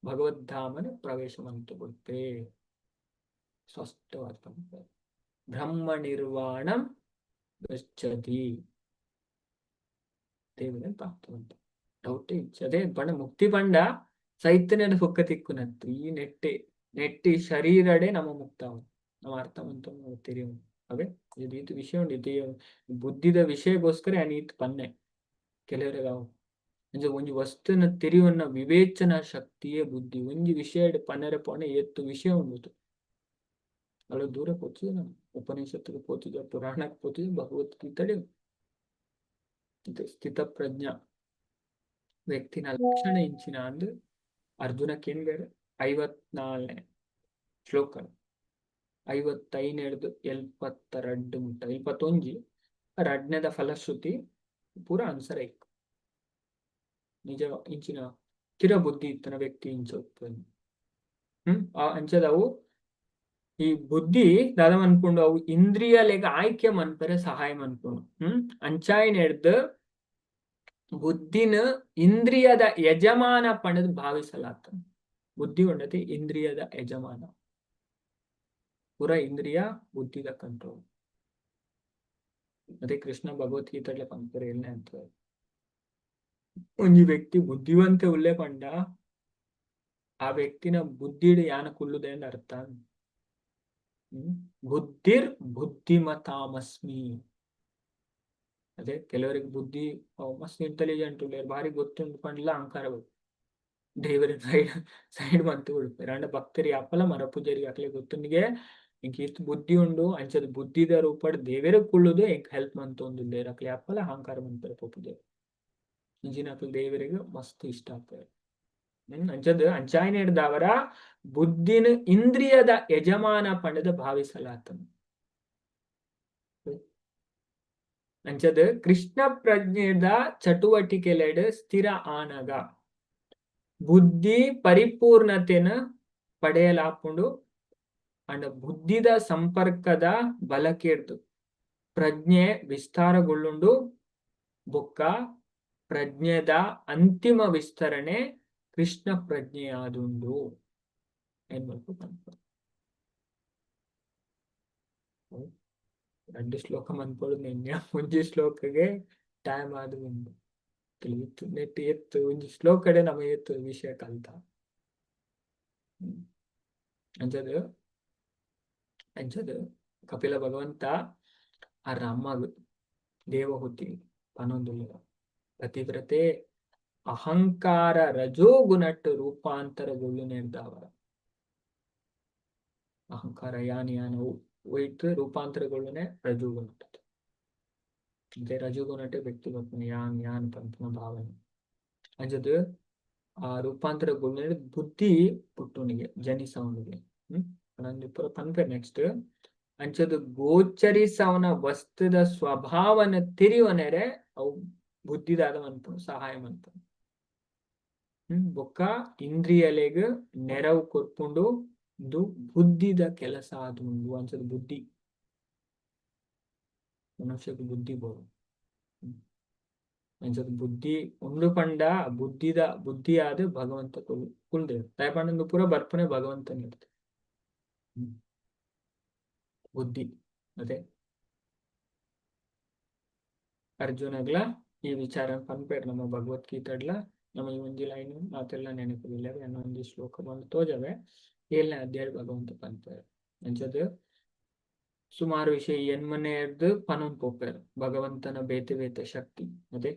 ಭಗವದ್ಧಾಮನ ಪ್ರವೇಶ ಮಂತು ಕೊಡ್ತೆ ಸ್ಪಷ್ಟವಾದ ಪನ್ಪೆರ್. ಬ್ರಹ್ಮ ನಿರ್ವಾಣಂ ಗಚ್ಚತಿ, ದೇವನ ಪ್ರಾಪ್ತವಂತ ಡೌಟ್ ಅದೇ ಪಂಡ ಮುಕ್ತಿ ಪಂಡ ಸೈತನ್ಯದ ಬೊಕ್ಕ ತಿಕ್ಕುನತ್ತು. ಈ ನೆಟ್ಟೆ ನೆಟ್ಟಿ ಶರೀರಡೆ ನಮ್ಮ ಮುಕ್ತ ನಮ್ಮ ಅರ್ಥ ಮಂತ ತೆರಿಯು. ಅವೇ ಇದು ಇದು ವಿಷಯ ಉಂಡು. ಇದು ಬುದ್ಧಿದ ವಿಷಯಕ್ಕೋಸ್ಕರ ಈತ್ ಪನ್ನೆ. ಕೆಲವರಿಗೆ ಅವು ಅಂಚ ಒಂಜಿ ವಸ್ತುನ ತೆರಿಯುವನ್ನ ವಿವೇಚನಾ ಶಕ್ತಿಯೇ ಬುದ್ಧಿ. ಒಂಜಿ ವಿಷಯ ಪನೆರೆ ಪೋಣ ಏತ್ ವಿಷಯ ಉಂಡು. ಅಲ್ಲ ದೂರ ಪೋತುಜ ನಮ್ಮ ಉಪನಿಷತ್ತಿಗೆ ಪೋತುಜ, ಪುರಾಣಕ್ಕೆ ಪೋತುಜ, ಭಗವದ್ಗೀತೆ. ಸ್ಥಿತ ಪ್ರಜ್ಞ ವ್ಯಕ್ತಿನ ಲಕ್ಷಣ ಇಂಚಿನ ಅಂದ್ ಅರ್ಜುನ ಕೇಂದ್ರ 54ನೇ ಶ್ಲೋಕ, 55 72 ಮುಟ್ಟ 21 ರಡ್ನೆದ ಫಲಶ್ರುತಿ ಪೂರ ಆನ್ಸರ್ ಐಕ್. ನಿಜ ಇಂಚಿನ ಸ್ಥಿರ ಬುದ್ಧಿ ಇತ್ತನ ವ್ಯಕ್ತಿ ಇಂಚ ಉಪ್ಪುಂಡು. ಆ ಅಂಚದವು ಈ ಬುದ್ಧಿ ದಾದ ಮನ್ಪುಂಡು, ಅವು ಇಂದ್ರಿಯಲೆಗ್ ಆಯ್ಕೆ ಮನ್ಪೆರೆ ಸಹಾಯ ಮನ್ಪುಂಡು. ಅಂಚಾಯಿನೆಡ್ದ್ ಬುದ್ಧಿನ ಇಂದ್ರಿಯದ ಯಜಮಾನ ಪಂಡದ್ ಭಾವಿಸಲಾತ. ಬುದ್ಧಿ ಉಂಡತಿ ಇಂದ್ರಿಯದ ಯಜಮಾನ, ಪೂರ ಇಂದ್ರಿಯ ಬುದ್ಧಿದ ಕಂಟ್ರೋಲ್. ಅದೇ ಕೃಷ್ಣ ಭಗವದ್ಗೀತೆಡ್ಲ ಪನ್ಪೆರ್ ಎಲ್ನೆ ಅಂತ. ಒಂಜಿ ವ್ಯಕ್ತಿ ಬುದ್ಧಿವಂತೆ ಉಲ್ಲೆ ಪಂಡ ಆ ವ್ಯಕ್ತಿನ ಬುದ್ಧಿಡ್ ಯಾನ ಕುಲ್ಲುದೆ ಅಂದ್ ಅರ್ಥ. ಬುದ್ಧಿರ್ ಬುದ್ಧಿಮತಾಮಸ್ಮಿ. ಅದೇ ಕೆಲವರಿಗೆ ಬುದ್ಧಿ ಮಸ್ತ್ ಇಂಟೆಲಿಜೆಂಟ್ ಉಲ್ಲೆರ್, ಬಾರಿ ಗೊತ್ತುಂಡು ಪಂಡ್ಲ ಅಹಂಕಾರ ದೇವರ ಸೈಡ್ ಸೈಡ್ ಮಂತ್ ಉಳ್ಪೆರ್. ಆಂಡ ಭಕ್ತರು ಯಾಪಲ ಮರಪೂಜಾರಿ ಅಕ್ಲೆ ಗೊತ್ತುಂಡಿಗೆ ಎಂಕ್ ಈತ್ ಬುದ್ಧಿ ಉಂಡು, ಅಂಚದ ಬುದ್ಧಿದ ರೂಪಡ್ ದೇವೆರ್ ಕುಳ್ಳುದು ಎಂಕ್ ಹೆಲ್ಪ್ ಮಂತೊಂದುಲ್ಲೆರ್. ಅಕ್ಲೆ ಯಾಪಲ ಅಹಂಕಾರ ಮನ್ಪೆರೆ ಪೋಪುಜೆರ್. ಇಂಚಿನ ಅಕ್ಲು ದೇವೆರೆಗ್ ಮಸ್ತ್ ಇಷ್ಟ ಆಪೆರ್. ಅಂಚದ್ ಅಂಚಾಯಿನೆಡ್ದಾವರ ಬುದ್ಧಿನ ಇಂದ್ರಿಯದ ಯಜಮಾನ ಪಂಡದ್ ಭಾವಿಸಲಾತನ. ಅಂಚದ್ ಕೃಷ್ಣ ಪ್ರಜ್ಞೆದ ಚಟುವಟಿಕೆಲೆಡ್ ಸ್ಥಿರ ಆನಗ ಬುದ್ಧಿ ಪರಿಪೂರ್ಣತೆನ ಪಡೆಯಲಾಪುಂಡು. ಅಂಡ ಬುದ್ಧಿದ ಸಂಪರ್ಕದ ಬಲಕೆರ್ದು ಪ್ರಜ್ಞೆ ವಿಸ್ತಾರಗೊಳ್ಳುಂಡು. ಬೊಕ್ಕ ಪ್ರಜ್ಞೆದ ಅಂತಿಮ ವಿಸ್ತರಣೆ ಕೃಷ್ಣ ಪ್ರಜ್ಞೆಯಾದುಂಡು ಎನ್ನುವ ಪನ್ಪ. ರಡ್ಡ್ ಶ್ಲೋಕ ಮನ್ಪೊಡು ನೆನ್ಯ ಒಂಜಿ ಶ್ಲೋಕಗೆ ಟೈಮ್ ಆದ್ ಉಂಡು. ನೆಟ್ ಎತ್ತು ಒಂಜಿ ಶ್ಲೋಕಡೆ ನಮ ಎತ್ತು ವಿಷಯ ಕಲ್ತ. ಅಂಚದ್ ಅಂಚದ್ ಕಪಿಲ ಭಗವಂತ ಆ ರಾಮಗ್ ದೇವಹುತಿ ಪನೊಂದುಲ್ಲೆರ್, ಪತಿವ್ರತೆ ಅಹಂಕಾರ ರಜೋಗುಣಟ್ ರೂಪಾಂತರಗೊಳ್ಳುನೆರ್ದಾವರ. ಅಹಂಕಾರ ಯಾನ್ ಯಾನ್ ಒಯ್ಟ್ ರೂಪಾಂತರಗೊಳ್ಳುನೆ ರಜೋಗುಣಟ್. ಅದೇ ರಜೋಗುಣಟೆ ವ್ಯಕ್ತಿ ಬರ್ಪುನೆ ಯಾನ್ ಯಾನ್ ಪನ್ಪುನ ಭಾವನೆ. ಅಂಚದ್ ಆ ರೂಪಾಂತರಗೊಳ್ಳುನೆ ಬುದ್ಧಿ ಪುಟ್ಟುನಿಗೆ ಜನಿಸವನಿಗೆ. ಪನೊಂದು ಪೂರ ಪನ್ಪೆರ್ ನೆಕ್ಸ್ಟ್. ಅಂಚದ್ ಗೋಚರಿಸವನ ವಸ್ತುದ ಸ್ವಭಾವನ ತೆರಿವನೆರೆ ಅವು ಬುದ್ಧಿದಾದ ಮನ್ಪುನು ಸಹಾಯ ಮನ್ಪುನು. ಬೊಕ್ಕ ಇಂದ್ರಿಯಲೆಗ್ ನೆರವು ಕೊರ್ಪುಂಡು. ಇಂದು ಬುದ್ಧಿದ ಕೆಲಸ ಆದುಂಡು. ಅಂಚದ ಬುದ್ಧಿ ಮನುಷ್ಯಗ್ ಬುದ್ಧಿ ಬೋಡು. ಅಂಚದ ಬುದ್ಧಿ ಉಂಡು ಪಂಡ ಬುದ್ಧಿದ ಬುದ್ಧಿಯಾದ್ ಭಗವಂತ ಕುಲ್ದೆರ್. ದಾಯೆ ಪಂಡ ಉಂದು ಪೂರ ಬರ್ಪುನೆ ಭಗವಂತನಿಡ್ದ್. ಬುದ್ಧಿ ಅದೇ ಅರ್ಜುನಗ್ಲ ಈ ವಿಚಾರ ಪನ್ಪೆರ್ ನಮ್ಮ ಭಗವದ್ಗೀತೆಡ್ಲ. ನಮ್ಮ ಈ ಒಂಜಿ ಲೈನ್ ಮಾತೆಲ್ಲ ನೆನಪುದಿಲ್ಲ, ಎನ್ನ ಒಂಜಿ ಶ್ಲೋಕ ಬಂದು ತೋಜವೆ. ಏಳನೇ ಅಧ್ಯಾಯ ಭಗವಂತ ಪನ್ಪೆರ್. ಅಂಚದ್ ಸುಮಾರು ವಿಷಯ ಎನ್ಮನೆರ್ದ್ ಪನೊಂದು ಪೋಪೆರ್ ಭಗವಂತನ ಬೇತೆ ಬೇತೆ ಶಕ್ತಿ. ಅದೇ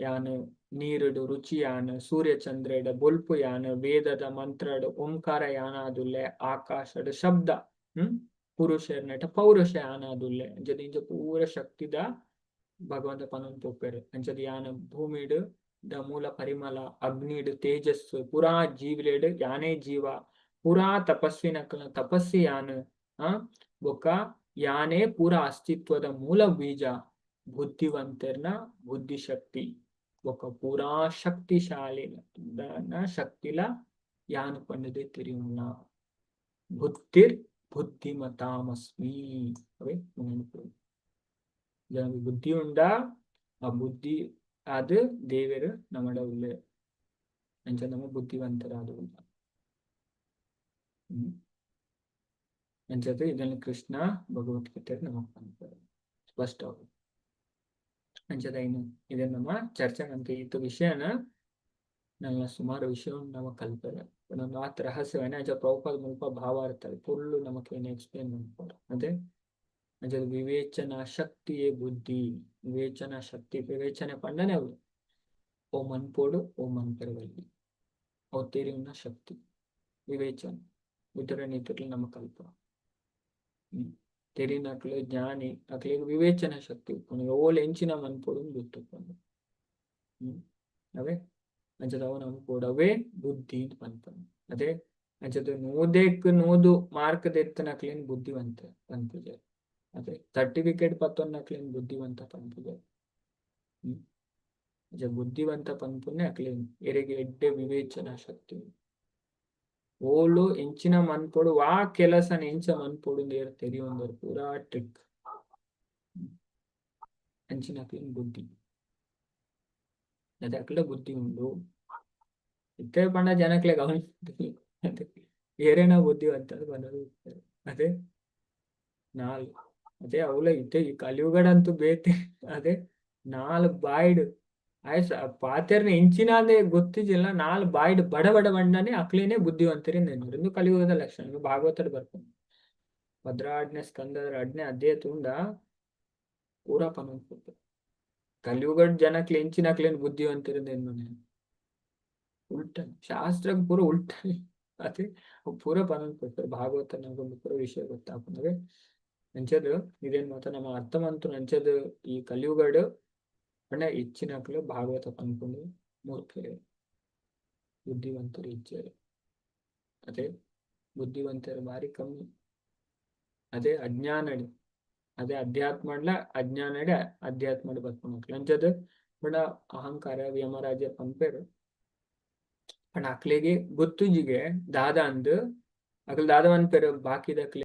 ಯಾನ್ ನೀರುಡು ರುಚಿ ಯಾನ್, ಸೂರ್ಯ ಚಂದ್ರೆಡ್ ಬೊಲ್ಪು ಯಾನ್, ವೇದದ ಮಂತ್ರಡ್ ಓಂಕಾರ ಯಾನಾದುಲ್ಲೆ, ಆಕಾಶಡ್ ಶಬ್ದ, ಪುರುಷರ್ನೆಟ ಪೌರುಷ ಯಾನಾದುಲ್ಲೆ. ಅಂಚದ ಇಂಚ ಪೂರ ಶಕ್ತಿದ ಭಗವಂತ ಪನೊಂದು ಪೋಪೆರ್. ಅಂಚದ ಯಾನ್ ಭೂಮಿಡ್ ದ ಮೂಲ ಪರಿಮಳ, ಅಗ್ನಿಡ್ ತೇಜಸ್ಸು, ಪುರಾ ಜೀವಿಲೆಡ್ ಯಾನೇ ಜೀವ, ಪುರಾ ತಪಸ್ವಿನಕಲ್ನ ತಪಸ್ಸಿ ಯಾನ್, ಬೊಕ್ಕ ಯಾನೇ ಪೂರ ಅಸ್ತಿತ್ವದ ಮೂಲ ಬೀಜ, ಬುದ್ಧಿವಂತೆರ್ನ ಬುದ್ಧಿಶಕ್ತಿ, ಬೊಕ್ಕ ಪೂರಾ ಶಕ್ತಿಶಾಲಿ ಶಕ್ತಿಲ ಯಾನ್ ಪಂಡದೆ ತೆರಿಯುನ. ಬುದ್ಧಿರ್ ಬುದ್ಧಿಮತಾಮಸ್ಮಿ. ಅವೇ ಬುದ್ಧಿ ಉಂಡಾ ಆ ಬುದ್ಧಿ ಆದ್ ದೇವೆರ್ ನಮಡ ಉಲ್ಲೆರ್. ಅಂಚ ನಮ ಬುದ್ಧಿವಂತರಾದ ಉಲ್ಲ. ಅಂಚದ ಇದನ್ನು ಕೃಷ್ಣ ಭಗವದ್ಗೀತೆ ನಮಕ್ ಪನ್ಪೆರ್ ಸ್ಪಷ್ಟವಾಗಿ. ಅಂಚದ ಇನ್ನು ಇದನ್ನ ನಮ್ಮ ಚರ್ಚೆ ಅಂತ ಈತ ವಿಷಯನ ನನ್ನ ಸುಮಾರು ವಿಷಯ ನಮ ಕಲ್ಪೆರೆ ಒಂದೊಂದು ಆತ್ ರಹಸ್ಯವೇನೆ. ಅಂಚ ಪ್ರಭುಪಾದ ಮುಲ್ಪ ಭಾವಾರ್ಥ ಫುಲ್ಲು ನಮಕ್ ಏನು ಎಕ್ಸ್ಪ್ಲೇನ್ ಮನ್ಪೊಡು. ಅದೇ ಅಂಚದ ವಿವೇಚನಾ ಶಕ್ತಿಯೇ ಬುದ್ಧಿ. ವಿವೇಚನಾ ಶಕ್ತಿ ವಿವೇಚನೆ ಪಂಡನೆ ಅವು ಓ ಮನ್ಪೋಡು ಓ ಮನ್ಪೆರೆ ಬಲ್ಲಿ ಅವು ತೆರಿಯುನ ಶಕ್ತಿ ವಿವೇಚನೆ. ಇತರ ನೀತಿರ್ಲು ನಮ ಕಲ್ಪ ತೆರಿನಕ್ಲು ಜ್ಞಾನಿ ಅಕ್ಲೆಗ್ ವಿವೇಚನಾ ಶಕ್ತಿ ಉಪ್ಪುಂಡು. ಓಲ್ ಎಂಚಿನ ಮನ್ಪೊಡು ಗೊತ್ತುಪ್ಪುಂಡು. ಅವೇ ಅಂಚದ ಅವು ನಮಕ್ ಬೋಡು, ಬುದ್ಧಿ ಪನ್ಪುನು. ಅದೇ ಅಂಚದ ನೂದೆಕ್ ನೂದು ಮಾರ್ಕ್ ದೆತ್ತನಕ್ಲೆನ್ ಬುದ್ಧಿವಂತ ಪನ್ಪುಜೆರ್. ಅದೇ ಸರ್ಟಿಫಿಕೇಟ್ ಪತ್ತೊನ್ನಕ್ಲೆನ್ ಬುದ್ಧಿವಂತ ಪನ್ಪುಜೆರ್. ಅಂಚ ಬುದ್ಧಿವಂತ ಪನ್ಪುನೆ ಅಕ್ಲೆನ್ ಎರೆಗ್ ಎಡ್ಡೆ ವಿವೇಚನಾ ಶಕ್ತಿ. ಓಲು ಎಂಚಿನ ಮನ್ಪೊಡು ವಾ ಕೆಲಸನ ಎಂಚ ಮನ್ಪೊಡು ಏರ್ ತೆರಿಯೊಂದರ್ ಪೂರಾ ಟ್ರಿಕ್ ಅಂಚಿನಕ್ಲೆನ್ ಬುದ್ಧಿ. ಅದೇ ಅಕ್ಲ ಬುದ್ಧಿ ಉಂಡು. ಇತ್ತೆ ಪಂಡ ಜನಕ್ಲೆ ಗಮನ ಅದೇ ಏರೇನ ಬುದ್ಧಿವಂತರು ಪನೊಂದು ಅದೇ ನಾಲ್ ಅದೇ ಅವಲ ಇತ್ತೆ ಈ ಕಲಿಯುಗಡಂತೂ ಬೇತೆ. ಅದೇ ನಾಲ್ ಬಾಯ್ಡ್ ಆಯ್ ಪಾತೆರ್ನ ಇಂಚಿನಾದೆ ಗೊತ್ತಿಜಿಲ್ಲ, ನಾಲ್ ಬಾಯ್ಡ್ ಬಡ ಬಡ ಬಂಡನೆ ಅಕ್ಲೇನೆ ಬುದ್ಧಿವಂತರಿ ನೆನ್ನುರು. ಕಲಿಯುಗದ ಲಕ್ಷಣ ಭಾಗವತಡ್ ಬರ್ಪುಂಡು. ಪದ್ರಾಡ್ನೆ ಸ್ಕಂದದ ಅಡ್ನೆ ಅದೇ ತುಂಡ ಪೂರಾ ಪನೊಂದು ಕಲಿಯುಗಡ್ ಜನಕ್ಲೆ ಎಂಚಿನಕ್ಲೇನ್ ಬುದ್ಧಿವಂತರು ನೆನ್ನುನೆ ಉಲ್ಟ ಶಾಸ್ತ್ರ ಪೂರ ಉಲ್ಟ. ಅದೇ ಪೂರ ಪನೊಂದು ಭಾಗವತ ನಮಗೊಂದು ಪೂರ ವಿಷಯ ಗೊತ್ತಾಪುನವೆ. ಅಂಚದ್ ಇದೇನ್ ಮಾತ ನಮ್ಮ ಅರ್ಥ ಮಂತು. ಅಂಚದ್ ಈ ಕಲಿಯುಗಡ್ ಪಂಡ ಹೆಚ್ಚಿನಕ್ಲು ಭಾಗವತ ಪನ್ಪುಂಡು ಮೂರ್ಖರು, ಬುದ್ಧಿವಂತರು ಇಜ್ಜೆರ್. ಅದೇ ಬುದ್ಧಿವಂತರು ಬಾರಿ ಕಮ್ಮಿ. ಅದೇ ಅಜ್ಞಾನಡ್, ಅದೇ ಅಧ್ಯಾತ್ಮಡ್ಲ ಅಜ್ಞಾನಡ್ ಅಧ್ಯಾತ್ಮಡ್ ಬರ್ಪುನಕ್ಲು. ಅಂಚದ್ ಪಂಡ ಅಹಂಕಾರ ಯಮರಾಜ ಪನ್ಪೆರ್ ಪಂಡ ಅಕ್ಲೆಗೆ ಗೊತ್ತುಜಿಗೆ ದಾದ ಅಂದ್. ಅಕ್ಲು ದಾದ ಪನ್ಪೆರ್ ಬಾಕಿದಕ್ಲೆ.